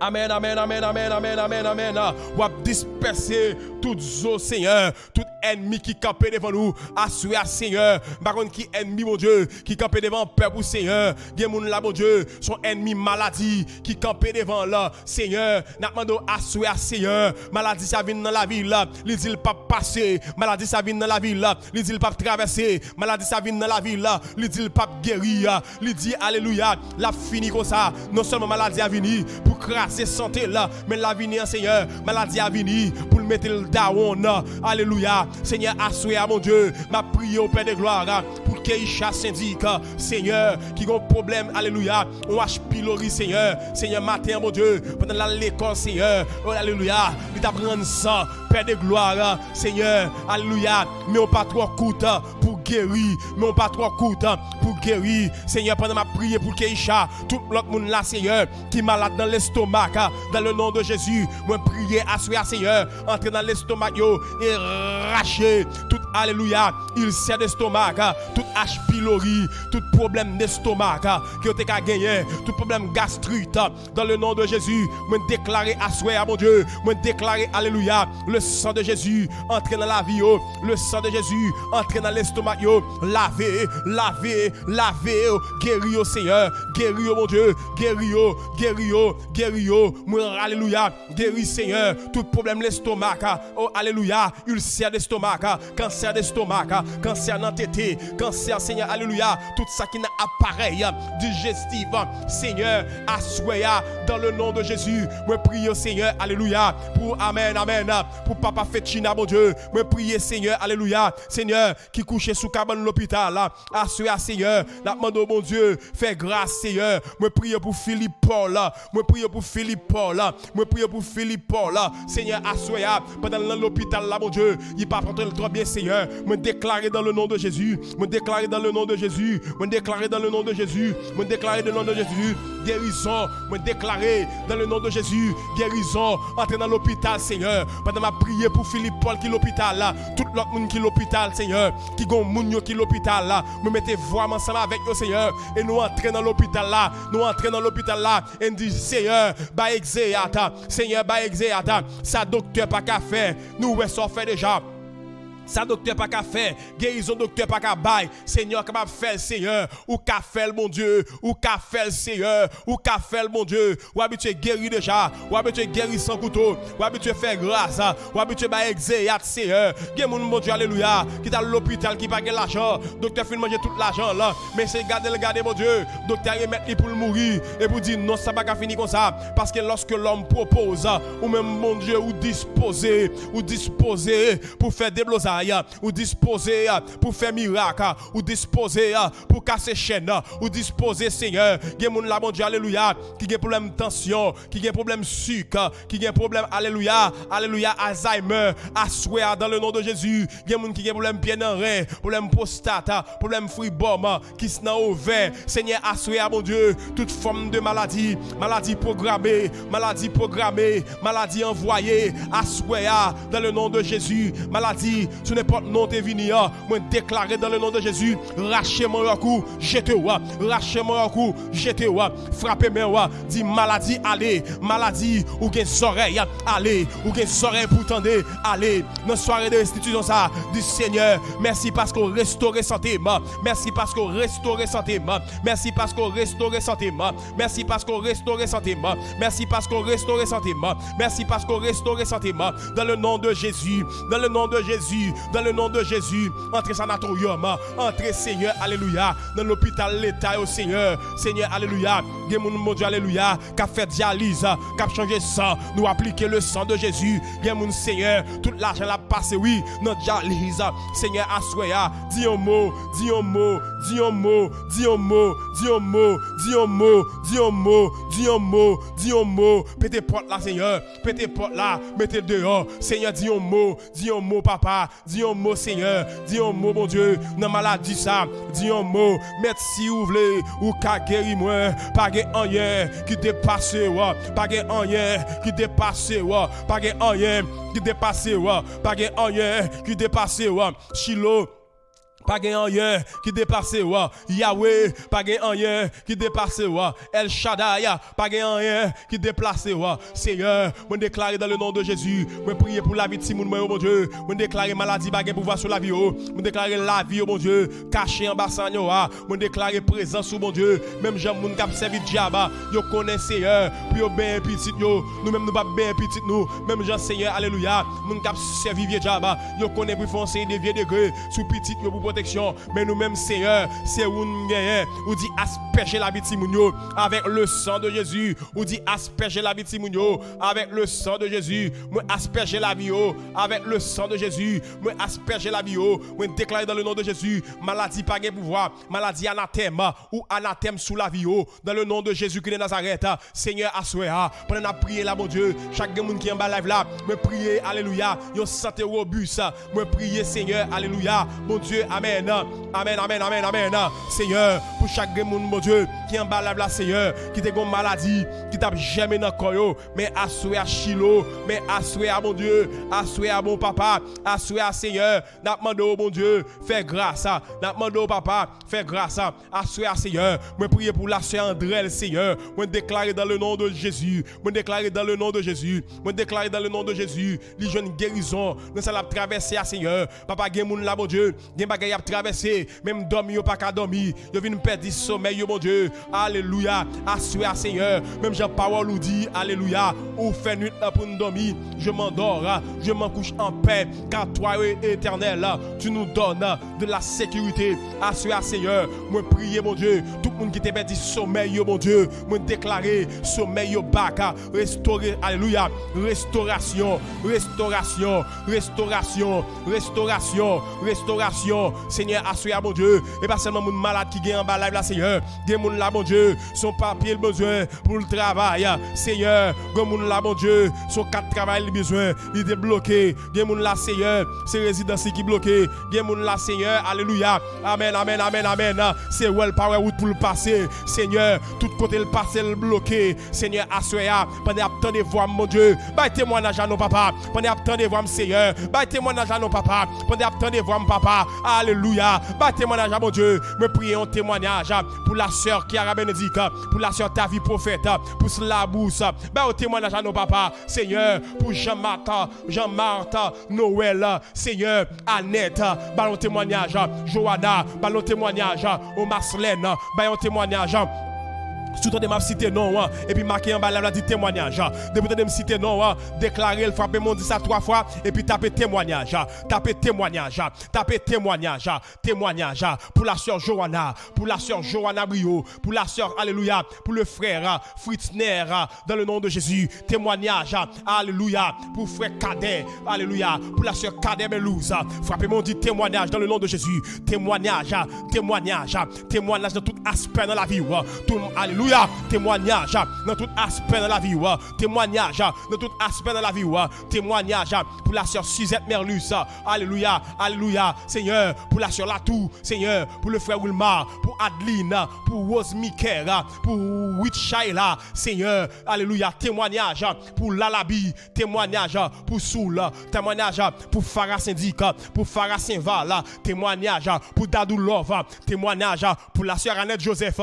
Amèn, amèn, amèn, amèn, amèn, amèn, amèn. W ap dispèse tout zo, Seyè, tout ènmi ki kanpe devan nou aswè a, Seyè. M pa konn ki ènmi, Bondye, ki kanpe devan pèp ou, Seyè. Gen moun la, Bondye, se yon ènmi maladi ki kanpe devan l, Seyè. N ap mande w aswè a, Seyè, maladi sa vin nan lavi l, li di l p ap pase. Maladi sa vin nan lavi l, li di l p ap travèse. Maladi sa vin nan lavi l, li di l p ap geri. Li di, alelouya, l ap fini konsa. Non sèlman maladi a vini pou kraze sante l, men l a vini an, Seyè, maladi a vini pou l mete l dawonn. Alelouya. Seyè, aswè a, Bondye, m ap priye w, Pè de glwa, pou Keisha Sendik, Seyè, ki gon pwoblèm, alelouya, yon H. pylori, Seyè. Seyè, maten an, Bondye, pandan l al lekòl, Seyè, o, alelouya, li t ap rann san, Pè de glwa, Seyè, alelouya, men w pa twò kout pou geri, men w pa twò kout pou geri. Seyè, pandan m ap priye pou Keisha, tout lòt moun la, Seyè, ki malad nan lestomak, dans le nom de Jésus, mwen priye aswè a, Seyè, antre nan lestomak yo e rache tout, alelouya, ilsè destomak, tout H. pylori, tout pwoblèm destomak ke yo te ka genyen, tout pwoblèm gastrit, dans le nom de Jésus, mwen deklare aswè a, Bondye, mwen deklare, alelouya, le sang de Jésus antre nan lavi yo, le sang de Jésus antre nan lestomak yo, lave, lave, lave yo, geri yo, Seyè, geri yo, Bondye, geri yo, geri yo, geri yo, mwen, alelouya, geri, Seyè, tout pwoblèm lestomak, o, alelouya, ilsè destomak, kansè destomak, kansè nan tete, kansè, Seyè, alelouya, tout sa ki nan aparèy dijestif, Seyè, aswè a, dans le nom de Jésus, mwen priye, Seyè, alelouya, pou, amèn, amèn, pou papa Fetchina, Bondye, mwen priye, Seyè, alelouya, Seyè, ki kouche sou kabann lopital la, aswè a, Seyè, n ap mande w, Bondye, fè gras, Seyè, mwen priye pou Philippe Paul, mwen priye pou Philippe Paul, mwen priye pou Philippe Paul, Seyè, aswè a, pandan l nan lopital la, Bondye, li pa antre l twò byen, Seyè. Mwen deklare dans le nom de Jésus, mwen deklare dans le nom de Jésus, mwen deklare dans le nom de Jésus, mwen deklare dans le nom de Jésus, gerizon, mwen deklare dans le nom de Jésus, gerizon, antre nan lopital, Seyè. Pandan m ap priye pou Philippe Paul ki lopital la, tout lòt moun ki lopital, Seyè, ki gon moun yo ki lopital la, mwen mete vwa m ansanm avèk yo, Seyè, e nou antre nan lopital la, nou antre nan lopital la, e n di, Seyè, bay egzeyat, Seyè, bay egzeyat, sa doktè pa ka fè, nou wè sa w fè deja. Sa doktè pa ka fè, gerizon doktè pa ka bay, Seyè, w kapab fè l, Seyè. Ou ka fè l, Bondye. Ou ka fè l, Seyè. Ou ka fè l, Bondye. Ou abitye geri deja. Ou abitye geri san kouto. Ou abitye fè gras. Ou abitye bay egzeyat, Seyè. Gen moun, Bondye, alelouya, ki t al lopital, ki pa gen lajan. Doktè fin manje tout lajan l. Men se gade l gade, Bondye. Doktè a remèt li pou l mouri. Epi w di, non, sa pa ka fini konsa. Paske lorsque l'homme propose, ou menm, Bondye, ou dispoze. Ou dispoze pou fè deblozay. travay, ou dispoze pou fè mirak, ou dispoze pou kase chèn, ou dispoze, Senyè. Gen moun la, Bondye, alelouya, ki gen pwoblèm tansyon, ki gen pwoblèm sik, ki gen pwoblèm, alelouya, alelouya, Alzheimer, aswè a, dans le nom de Jésus. Gen moun ki gen pwoblèm pye nan ren, pwoblèm pwostat, pwoblèm fibwòm, kis nan ovè. Senyè, aswè a, Bondye, tout fòm de maladi, maladi pwograme, maladi pwograme, maladi anvwaye, aswè a, dans le nom de Jésus. Maladi, sou nenpòt non te vini an, mwen deklare dans le nom de Jésus, rache mannyòk ou, jete w, rache mannyòk ou, jete w, frape men w, di maladi ale, maladi ou gen zòrèy ale, ou gen zòrèy pou tande ale. Nan sware de restitisyon sa, di Senyè, mèsi paske w restore sante m, mèsi paske w restore sante m, mèsi paske w restore sante m, mèsi paske w restore sante m, mèsi paske w restore sante m, mèsi paske w restore sante m, dans le nom de Jésus, dans le nom de Jésus, dans le nom de Jésus. Antre sanatoryòm, antre, Senyè, alelouya, nan lopital leta yo, Senyè, Senyè, alelouya. Gen moun, Bondye, alelouya, k ap fè dyaliz, k ap chanje san, nou aplike le sang de Jésus. Gen moun, Senyè, tout lajan l ap pase, wi, nan dyaliz. Senyè, aswè a, di yon mo, di yon mo, di yon mo, di yon mo, di yon mo, di yon mo, di yon mo, di yon mo, di yon mo. Pete pòt la, Senyè, pete pòt la, mete l deyò. Senyè, di yon mo, di yon mo, papa, di yon mo, Senyè, di yon mo, Bondye, nan maladi sa, di yon mo. Mèt, si ou vle, ou ka geri mwen. Pa gen anyen ki depase w, pa gen anyen ki depase w, pa gen anyen ki depase w, pa gen anyen ki depase w. Chilo, pa gen anyen ki depase w. Yawe, pa gen anyen ki depase w. El Shaddai, pa gen anyen ki deplase w. Senyè, mwen deklare dans le nom de Jésus, mwen priye pou lavi timoun mwen yo, Bondye. Mwen deklare maladi pa gen pouvwa sou lavi yo. Mwen deklare lavi yo, Bondye, kache anba san yo a. Mwen deklare prezans ou, Bondye. Menm jan moun k ap sèvi dyab, yo konnen, Senyè, pou yo benyen pitit yo, nou menm nou p ap benyen pitit nou. Menm jan, Senyè, alelouya, moun k ap sèvi vye dyab, yo konnen pou fè yon seri de vye degre sou pitit yo pou pwoteksyon. Men nou menm, Senyè, se ou n genyen. Ou di, aspèje lavi timoun yo avèk le sang de Jésus. Ou di, aspèje lavi timoun yo avèk le sang de Jésus. Mwen aspèje lavi yo avèk le sang de Jésus. Mwen aspèje lavi yo. Mwen deklare dans le nom de Jésus, maladi pa gen pouvwa. Maladi anatèm, ou anatèm sou lavi yo. Dans le nom de Jésus-Christ de Nazareth, Senyè, aswè a, pandan n ap priye la, Bondye, chak gen moun ki anba live la, mwen priye, alelouya, yon sante wobis. Mwen priye, Senyè, alelouya, Bondye, amèn. Amèn, amèn, amèn, amèn. Senyè, pou chak gen moun, Bondye, ki anba live la, Senyè, ki te gon maladi ki t ap jèmen nan kò yo, men aswè a, Chilo, men aswè a, Bondye, aswè a, bon papa, aswè a, Senyè, n ap mande w, Bondye, fè gras. N ap mande w, papa, fè gras. Aswè a, Senyè, mwen priye pou lasè Andrèl, Senyè. Mwen deklare dans le nom de Jésus. Mwen deklare dans le nom de Jésus. Mwen deklare dans le nom de Jésus. Li jwenn gerizon nan sa l ap travèse a, Senyè. Papa, gen moun la, Bondye, gen bagay y ap travèse. Menm dòmi, yo pa ka dòmi. Yo vin pèdi somèy yo, Bondye. Alelouya. Aswè a, Senyè. Menm jan pawòl ou di, alelouya, ou fè nwit lan pou n dòmi. Je m'endors, je me couche en paix, car toi, Éternel, tu nous donnes de la sécurité. Aswè a, Senyè, mwen priye, Bondye, tout moun ki te pèdi somèy yo, Bondye, mwen deklare somèy yo back, restore, alelouya, restorasyon, restorasyon, restorasyon, restorasyon, restorasyon. Senyè, aswè a, Bondye, e pa sèlman moun malad ki gen anba live la, Senyè, gen moun la, Bondye, se yon papye l bezwen pou l travay. Senyè, gen moun la, Bondye, se yon kat travay li bezwen, li debloke. Gen moun la, Senyè, se rezidans li ki bloke. Gen moun la, Senyè, alelouya. Amèn, amèn, amèn, amèn. Se wè l pa wè wout pou l pase. Senyè, tout kote l pase, l bloke. Senyè, aswè a, pandan y ap tande vwa m, Bondye, bay temwayaj la non, papa. Pandan y ap tande vwa m, Senyè, bay temwayaj la non, papa. Pandan y ap tande vwa m, papa, alelouya, bay temwayaj la, Bondye. Mwen priye yon temwayaj pou lasè Kiara Benedict, pou lasè Tavi Pwofèt, pou Slabous. Bay yon temwayaj la non, papa. Senyè, pou Jean Martha, Jean Martha, Noël, Senyè, Annette, ba l yon temwayaj. Joanna, ba l yon temwayaj. O Marcelène, ba yon temwayaj. Si w tande m ap site non w, epi make anba live la, di temwanyaj. Depi w tande m site non w, deklare l, frape men w, di sa twa fwa, epi tape temwanyaj. Tape temwanyaj. Tape temwanyaj. Temwanyaj. Pou la sè Joanna. Pou la sè Joanna Brio. Pou la sè, alelouya. Pou le frè Fritzner. Dans le nom de Jésus. Temwanyaj. Alelouya. Pou frè Kadè. Alelouya. Pou la sè Kadè Belouz. Frape men w, di temwanyaj dans le nom de Jésus. Temwanyaj. Temwanyaj. Temwanyaj nan tout aspè nan lavi w. Tout, alelouya. Temwanyaj nan tout aspè nan lavi w. Temwanyaj nan tout aspè nan lavi w. Temwanyaj pou la sè Suzette Merlus. Alelouya, alelouya. Senyè, pou la sè Latou. Senyè, pou le frè Wilmar, pou Adeline, pou Rose Miker, pou Witchaela. Senyè, alelouya. Temwanyaj pou Lalabi. Temwanyaj pou Soul. Temwanyaj pou Farah Sendik, pou Farah Senval. Temwanyaj pou Dadou Love. Temwanyaj pou la sè Anette Joseph.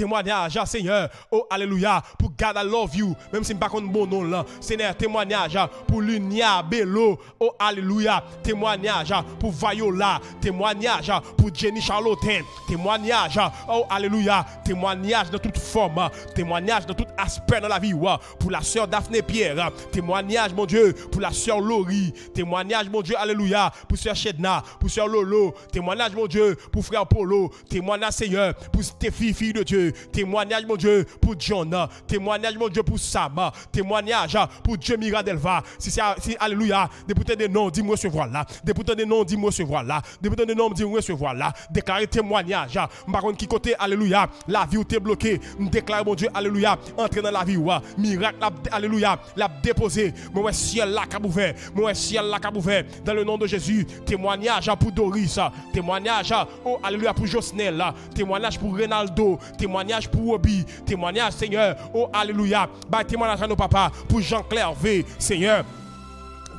Temwanyaj, Senyè, oh, alelouya, pou God I Love You, menm si m pa konn bon non l lan. Senyè, temwanyaj pou Lunia Belo, oh, alelouya. Temwanyaj pou Viola. Temwanyaj pou Jenny Charlotin. Temwanyaj, oh, alelouya. Temwanyaj nan tout fòm. Temwanyaj nan tout aspè nan lavi w. Pou la sè Daphné Pierre. Temwanyaj, Bondye, pou la sè Lori. Temwanyaj, Bondye, alelouya, pou sè Chedna, pou sè Lolo. Temwanyaj, Bondye, pou frè Polo. Temwanyaj, Senyè, pou Steffi, fille de Dieu. Temwanyaj, Bondye, pou John. Temwanyaj, Bondye, pou Sam. Temwanyaj pou Dieu Miradelva. Si se, si, alelouya, depi w tande non, di m resevwa l la. Depi w tande non, di m resevwa l la. Depi w tande non, di m resevwa l la. Deklare temwanyaj. M pa konn ki kote, alelouya, lavi w te bloke. M deklare, Bondye, alelouya, antre nan lavi w. Mirak la, alelouya, l ap depoze. Mwen wè syèl la k ap ouvè. Mwen wè syèl la k ap ouvè. Dans le nom de Jésus, temwanyaj pou Doris. Temwanyaj, oh, alelouya, pou Josnel. Temwanyaj pou Renaldo. Temwanyaj pou Roby. Temwanyaj, Senyè, oh, alelouya. Bay temwanyaj a nou, papa, pou Jean Clervé, Senyè.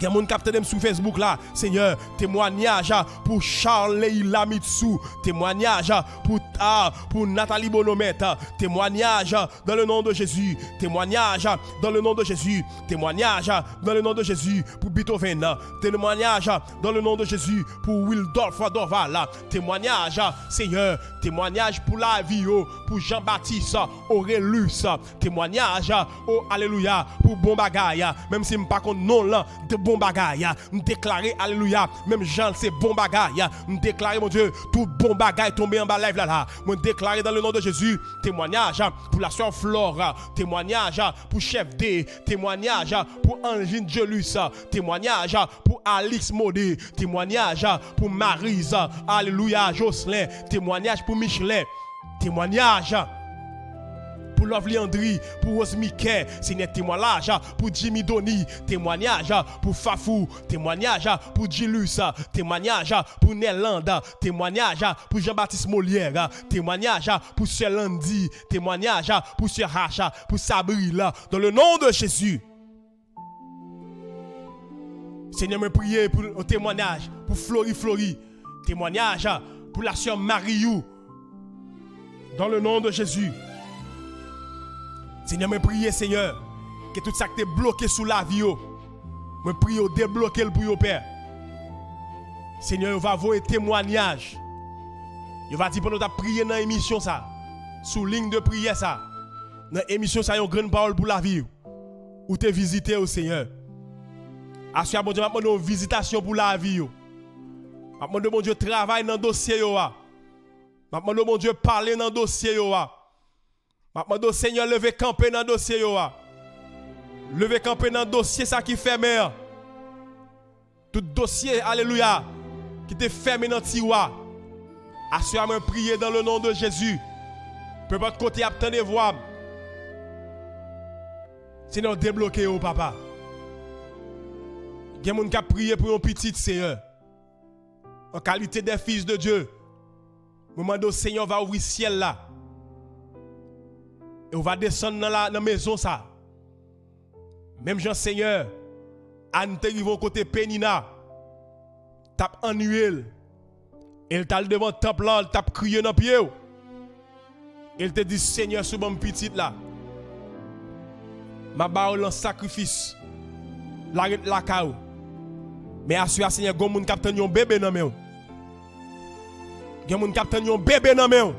Gen moun k ap tande m sou Facebook la, Senyè. Temwanyaj pou Charleila Mitsou. Temwanyaj pou, ah, pou Nathalie Bonomèt. Temwanyaj dans le nom de Jésus. Temwanyaj dans le nom de Jésus. Temwanyaj dans le nom de Jésus pou Beethoven. Temwanyaj dans le nom de Jésus pou Wildolphe Dorval. Temwanyaj, Senyè. Temwanyaj pou lavi yo, pou Jean Baptiste Orelus. Temwanyaj, oh, alelouya, pou Bon Bagay. Menm si m pa konn non l lan, de Bon Bagay. M deklare, alelouya, menm jan l se Bon Bagay. M deklare, Bondye, tout bon bagay tonbe anba live la la. Mwen deklare dans le nom de Jésus, temwanyaj pou la sè Flore, temwanyaj pou Chèf D, temwanyaj pou Angeline Dieulus, temwanyaj pou Alix Modé, temwanyaj pou Marise, alelouya, Jocelyn, temwanyaj pou Michelin, temwanyaj pou Lovely Andry, pou Rose Miquel, Senyè, temwanyaj pou Jimmy Dony, temwanyaj pou Fafou, temwanyaj pou Jilus, temwanyaj pou Nerlande, temwanyaj pou Jean Baptiste Molière, temwanyaj pou Sè Landy, temwanyaj pou Sè Hacha, pou Sabril, dans le nom de Jésus. Senyè, mwen priye pou yon temwanyaj pou Flori Flori. Temwanyaj pou la sè Mariou. Dans le nom de Jésus. Senyè, mwen priye, Senyè, ke tout sa ki te bloke sou lavi yo, mwen priye w debloke l pou yo, Pè. Senyè, yo va voye temwanyaj. Yo va di pandan w t ap priye nan emisyon sa, sou liy de priyè sa, nan emisyon sa, yon grenn pawòl pou lavi w. Ou te vizite yo, Senyè. Aswè a, Bondye, m ap mande w vizitasyon pou lavi yo. M ap mande w, Bondye, travay nan dosye yo a. M ap mande w, Bondye, pale nan dosye yo a. M ap mande w, Senyè, leve kanpe nan dosye yo a. Leve kanpe nan dosye sa ki fèmen an. Tout dosye, alelouya, ki te fèmen nan tiwa. Aswè a, mwen priye dans le nom de Jésus. Penpòt kote y ap tande vwa m, Senyè, w debloke yo, papa. Gen moun k ap priye pou yon pitit, Senyè. An kalite de fils de Dieu, mwen mande w, Senyè, w va ouvri syèl la. E w va desann nan la, nan mezon sa. Menm jan, Senyè, Ann te rive yon kote Penina t ap anniye l. E l t al devan tanp lan, l t ap kriye nan pye w. E l te di, Senyè, si w ban m pitit la, m ap ba w l an sakrifis. L a ret lakay ou. Men aswè a, Senyè, gen moun k ap tann yon bebe nan men w. Gen moun k ap tann yon bebe nan men w.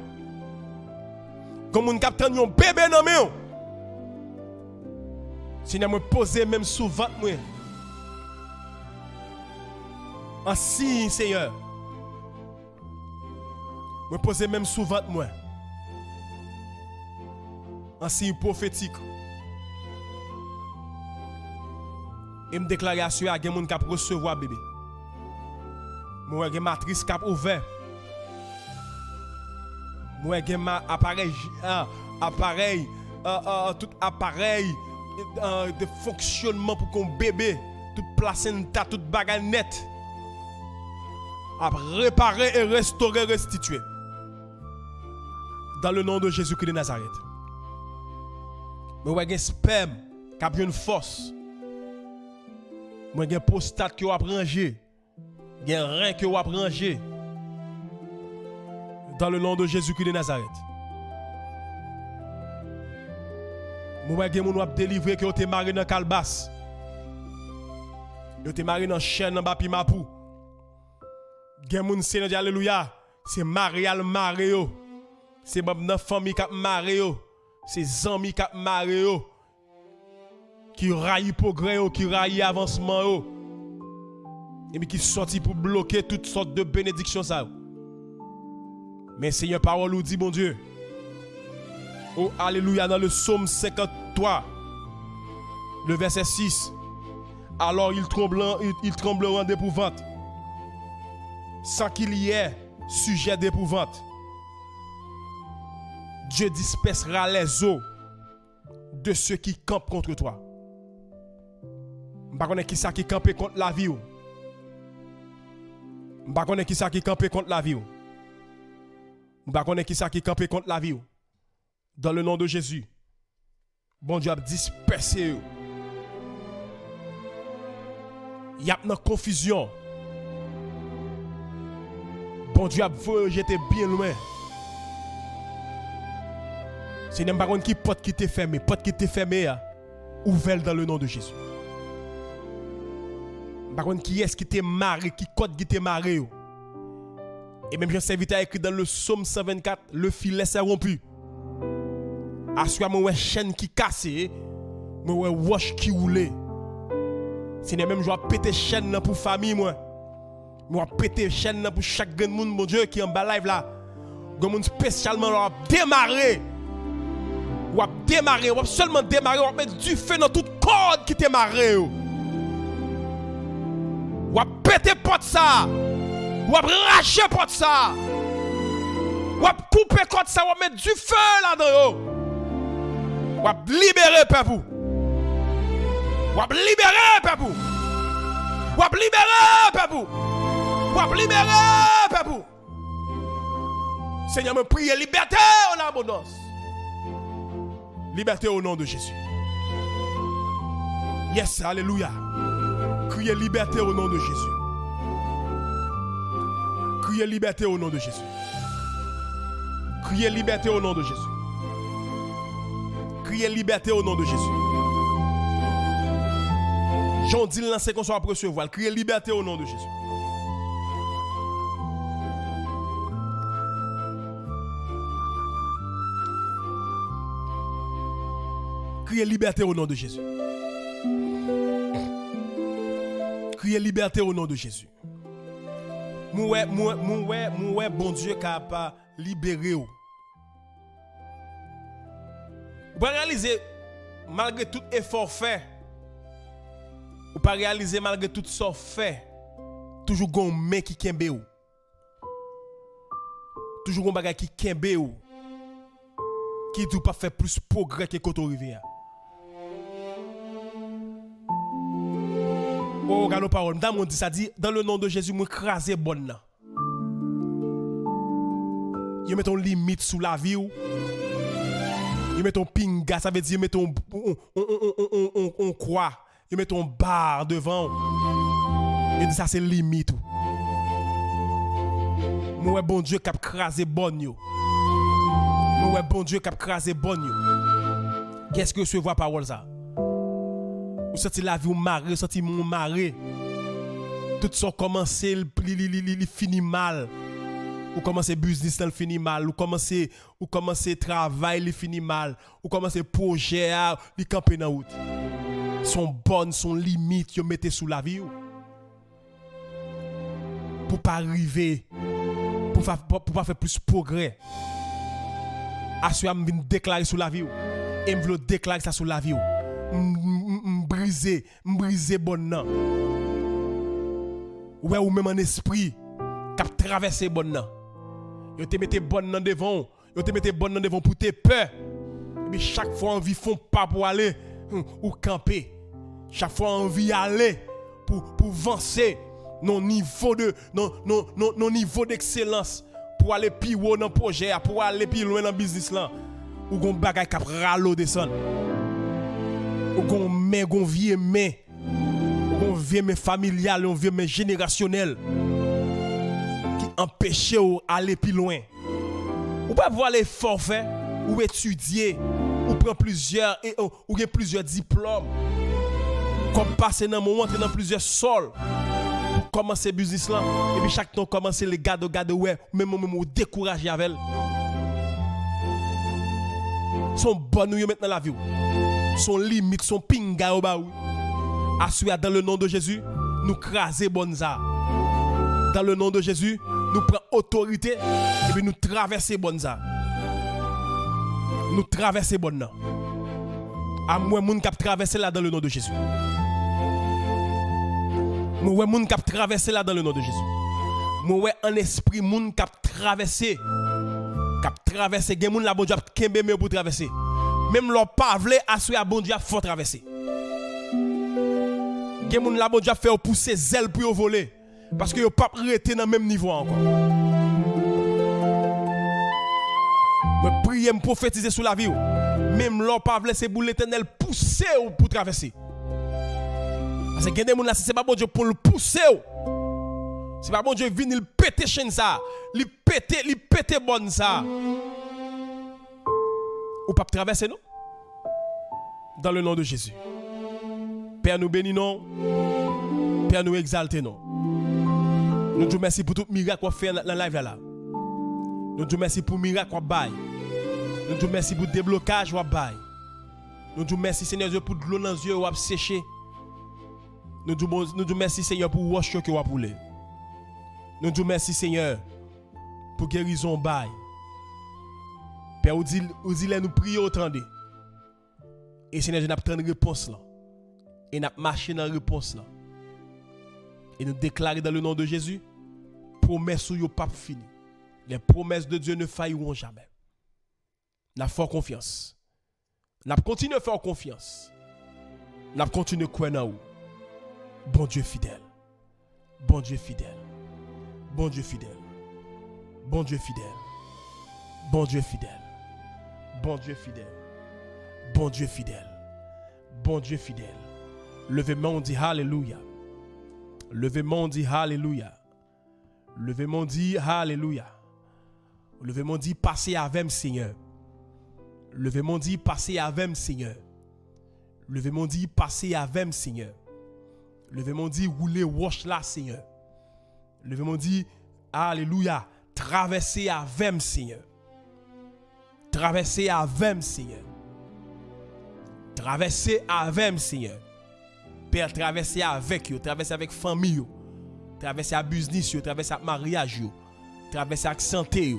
Gon moun k ap tann yon bebe nan men w. Senyè, mwen poze men m sou vant mwen. An siy, Senyè. Mwen poze men m sou vant mwen. An siy pwofetik. E m deklare aswè a gen moun k ap resevwa bebe. Mwen wè gen matris k ap ouvè. Mwen wè gen ma-, aparèy, j-, a, aparèy, a, a, a, tout aparèy, a, de fonksyonman pou kon bebe, tout plasenta, tout bagay nèt ap repare e restore, restitye. Dans le nom de Jésus-Christ de Nazareth. Mwen wè gen spèm k ap jwenn fòs. Mwen gen pwostat ke w ap ranje. Gen ren ke w ap ranje. Dans le nom de Jésus-Christ de Nazareth. Mwen wè gen moun w ap delivre ke yo te mare nan kalbas. Yo te mare nan chèn anba pye mapou. Gen moun, Senyè, di alelouya, se mare y al mare yo. Se manm nan fanmi k ap mare yo. Se zanmi k ap mare yo. Ki rayi pwogrè yo, ki rayi avansman yo. Epi ki sòti pou bloke tout sòt de benediksyon sa yo. Men Senyè, pawòl ou di, Bondye. O, alelouya, dans le psaume cinquante-trois, le verset six. Alors ils trembleront, ils, ils trembleront d'épouvante, sans qu'il y ait sujet d'épouvante. Dieu dispersera les os de ceux qui campent contre toi. M pa konnen kisa ki kanpe kont lavi w. M pa konnen kisa ki kanpe kont lavi w. M pa konnen kisa ki kanpe kont lavi w. Dans le nom de Jésus. Bondye ap dispèse yo. Y ap nan konfizyon. Bondye ap voye yo jete byen lwen. Senyè, m pa konn ki pòt ki te fèmen. Pòt ki te fèmen a, ouvè l dans le nom de Jésus. M pa konn kiyès ki te mare, ki kòd ki te mare yo. E menm jan sèvitè a ekri dans le psaume cent vingt-quatre, le filet s'est rompu. Aswè a mwen wè chèn ki kase, mwen wè wòch ki woule. Senyè, menm jan w ap pete chèn nan pou fanmi mwen, mwen w ap pete chèn nan pou chak grenn moun, Bondye, ki anba live la. Gen moun espesyalman w ap demare. W ap demare, w ap sèlman demare, w ap met dife nan tout kòd ki te mare yo. W ap pete pòt sa. W ap rache pòt sa. W ap koupe kòd sa, w ap met dife ladan yo. W ap libere pèp ou. W ap libere pèp ou. W ap libere pèp ou. W ap libere pèp ou. Senyè, mwen priye libète an abondans. Libète o non de Jezi. Yes, alelouya. Kriye libète o non de Jezi. Kriye libète o non de Jezi. Kriye libète o non de Jezi. Kriye libète o non de Jezi. Jan w di l lan, se konsa w ap resevwa l. Kriye libète o non de Jezi. Kriye libète o non de Jezi. Kriye libète o non de Jezi. Mwen wè, mwen, mwen wè, mwen wè Bondye ka pa libere w. Ou pa reyalize, malgre tout efò w fè, ou pa reyalize, malgre tout sa w fè, toujou gon men ki kenbe w. Toujou gon bagay ki kenbe w, ki di w p ap fè plis pwogrè ke kote w rive a. O, gade yon pawòl. M ta renmen w di sa, di, dans le nom de Jésus, mwen kraze bòn nan. Yo mete yon limit sou lavi w. Yo mete yon pinga, sa vle di yo mete yon, yon, yon kwa. Yo mete yon ba devan w. Yo di sa se limit ou. Mwen wè Bondye k ap kraze bòn yo. Mwen wè Bondye k ap kraze bòn yo. Kiyès ki resevwa pawòl sa? Ou santi lavi w mare, ou santi men w mare. Tout sa w kòmanse, li, li, li, li, li fini mal. Ou kòmanse biznis lan, l fini mal. Ou kòmanse, ou kòmanse travay, li fini mal. Ou kòmanse pwojè a, li kanpe nan wout. Se yon bòn, se yon limit yo mete sou lavi w. Pou pa rive, pou pa, pou pa fè plis pwogrè. Aswè a, m vin deklare sou lavi w. E m vle w deklare sa sou lavi w. M, m, m, m brize, m brize bòn nan. Ou wè ou menm an espri k ap travèse bòn nan. Yo te mete bòn nan devan w. Yo te mete bòn nan devan w pou te pè. Epi chak fwa anvi fè yon pa pou ale, hmm, ou kanpe. Chak fwa anvi ale pou, pou vanse nan nivo de, nan, nan, nan, nan nivo dekselans, pou ale pi wo nan pwojè a, pou ale pi lwen nan biznis lan, ou gon bagay k ap rale w desann. Ou gon men, gon vye men. Ou gon vye men familyal, yon vye men jenerasyonèl ki anpeche w ale pi lwen. Ou pa vwale efò w fè, ou etidye, ou pran plizyè, e, ou, ou gen plizyè diplòm. Kòb pase nan men w, antre nan plizyè sòl. Ou kòmanse biznis lan, epi chak tan w kòmanse, li gade w, gade w, wè, menm ou menm ou dekouraje avè l. Se yon bòn ou yo met nan lavi w. Se yon limit, se yon pinga yo ba ou. Aswè a, dans le nom de Jésus, nou kraze bòn sa. Dans le nom de Jésus, nou pran otorite, epi nou travèse bòn sa. Nou travèse bòn nan. A mwen moun k ap travèse la dans le nom de Jésus. Mwen wè moun k ap travèse la dans le nom de Jésus. Mwen wè an espri moun k ap travèse. K ap travèse. Gen moun la Bondye ap kenbe men yo pou travèse. Menm lè w pa vle, aswè a Bondye ap fè w travèse. Gen moun la Bondye ap fè yo pouse zèl pou yo vole. Paske yo p ap rete nan menm nivo a ankò. Mwen priye, m pwofetize sou lavi w. Menm lè w pa vle, se pou Letènèl pouse w pou travèse. Paske gen de moun la, si se pa Bondye pou l pouse w, se pa Bondye vini, l pete chenn sa, li pete, li pete bòn sa, ou p ap travèse non. Dans le nom de Jésus. Pè, nou beni non. Pè, nou egzalte non. Nou di w mèsi pou tout mirak w ap fè nan, nan live la la. Nou di w mèsi pou mirak w ap bay. Nou di w mèsi pou deblokaj w ap bay. Nou di w mèsi, Senyè Dye, pou dlo nan zye yo w ap seche. Nou di w bon, nou di w mèsi, Senyè, pou wòch yo ke w ap woule. Nou di w mèsi, Senyè, pou gerizon w bay. Pè, ou di, ou di lè nou priye, ou tande. E Senyè Dye, n ap tann repons lan. E n ap mache nan repons lan. E nou deklare dans le nom de Jésus, pwomès ou yo p ap fini. Les promesses de Dieu ne failleront jamais. N ap fè w konfyans. N ap kontinye fè w konfyans. N ap kontinye kwè nan ou. Bondye fidèl. Bondye fidèl. Bondye fidèl. Bondye fidèl. Bondye fidèl. Bondye fidèl. Bondye fidèl. Bondye fidèl. Leve men w, di alelouya. Leve men w, di alelouya. Leve men w, di alelouya. Leve men w, di pase avè m, Senyè. Leve men w, di pase avè m, Senyè. Leve men w, di pase avè m, Senyè. Leve men w, di woule wòch la, Senyè. Leve men w, di alelouya. Travèse avè m, Senyè. Travèse avè m, Senyè. Travèse avè m, Senyè. Pè, travèse avèk yo, travèse avèk fanmi yo, travèse ak biznis yo, travèse ak maryaj yo, travèse ak sante yo,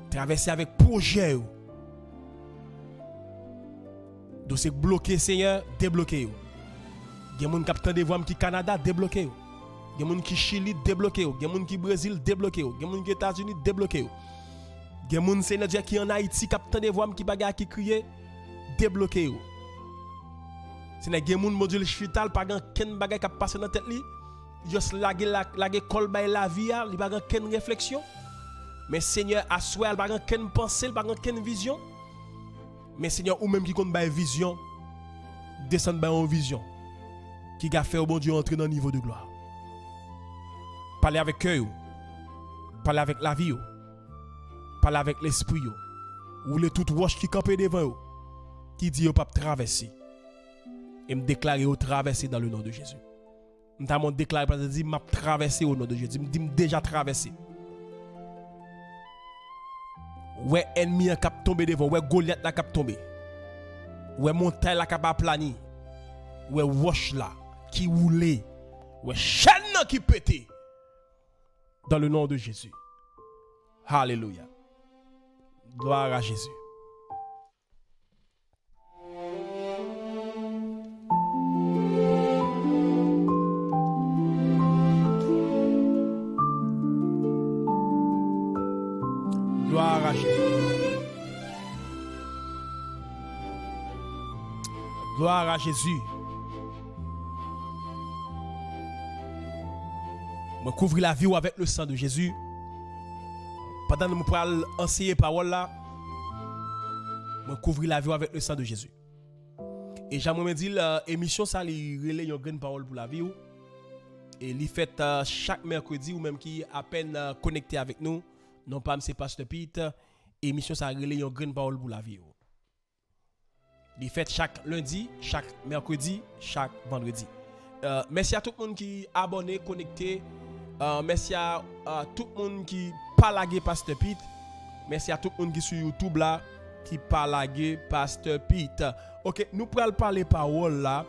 travèse avèk pwojè yo. Dosye k bloke, Senyè, debloke yo. Gen moun k ap tande vwa m ki Kanada, debloke yo. Gen moun ki Chili, debloke yo. Gen moun ki Brezil, debloke yo. Gen moun ki Etazini, debloke yo. Gen moun, Senyè Dye, ki ann Ayiti, k ap tande vwa m, ki bagay, ki kriye, debloke yo. Senyè, gen moun, Bondye, li chita, li pa gen ankenn bagay k ap pase nan tèt li. Just lage, la- lage kò l bay lavi a, li pa gen ankenn refleksyon. Men Senyè, aswè a, li pa gen ankenn panse, li pa gen ankenn vizyon. Men Senyè, ou menm ki konn bay vizyon, desann bay yon vizyon ki ka fè yo, Bondye, antre nan nivo de glwa. Pale avèk kè yo. Pale avèk lavi yo. Pale avèk lespri yo. Woule tout wòch ki kanpe devan yo, ki di yo p ap travèse. E m deklare yo travèse dans le nom de Jésus. M ta mwen deklare, pa di, "M ap travèse au nom de Jésus." M di, "M deja travèse." Wè ènmi an k ap tonbe devan w, wè Golyat la k ap tonbe. Wè montay la k ap aplani. Wè wòch la ki woule. Wè chèn nan ki pete. Dans le nom de Jésus. Hallelujah. Gloire à Jésus. Gloire à Jésus. Gloire à Jésus. Mwen kouvri lavi w avèk le sang de Jésus. Pandan nou pral anseye pawòl la, mwen kouvri lavi w avèk le sang de Jésus. E jan mwen di l, emisyon sa li rele yon grenn pawòl pou lavi w. E li fèt, euh, chak mèkredi, ou menm ki apèn, euh, konekte avèk nou. Non pa m se Pastè Pete. Emisyon sa rele yon grenn pawòl pou lavi w. Li fèt chak lendi, chak mèkredi, chak vandredi. Euh, mèsi a tout moun ki abòne, konekte. Euh, mèsi a, a tout moun ki pa lage Pastè Pete. Mèsi a tout moun ki sou YouTube la, ki pa lage Pastè Pete. Ok, nou pral pale pawòl la.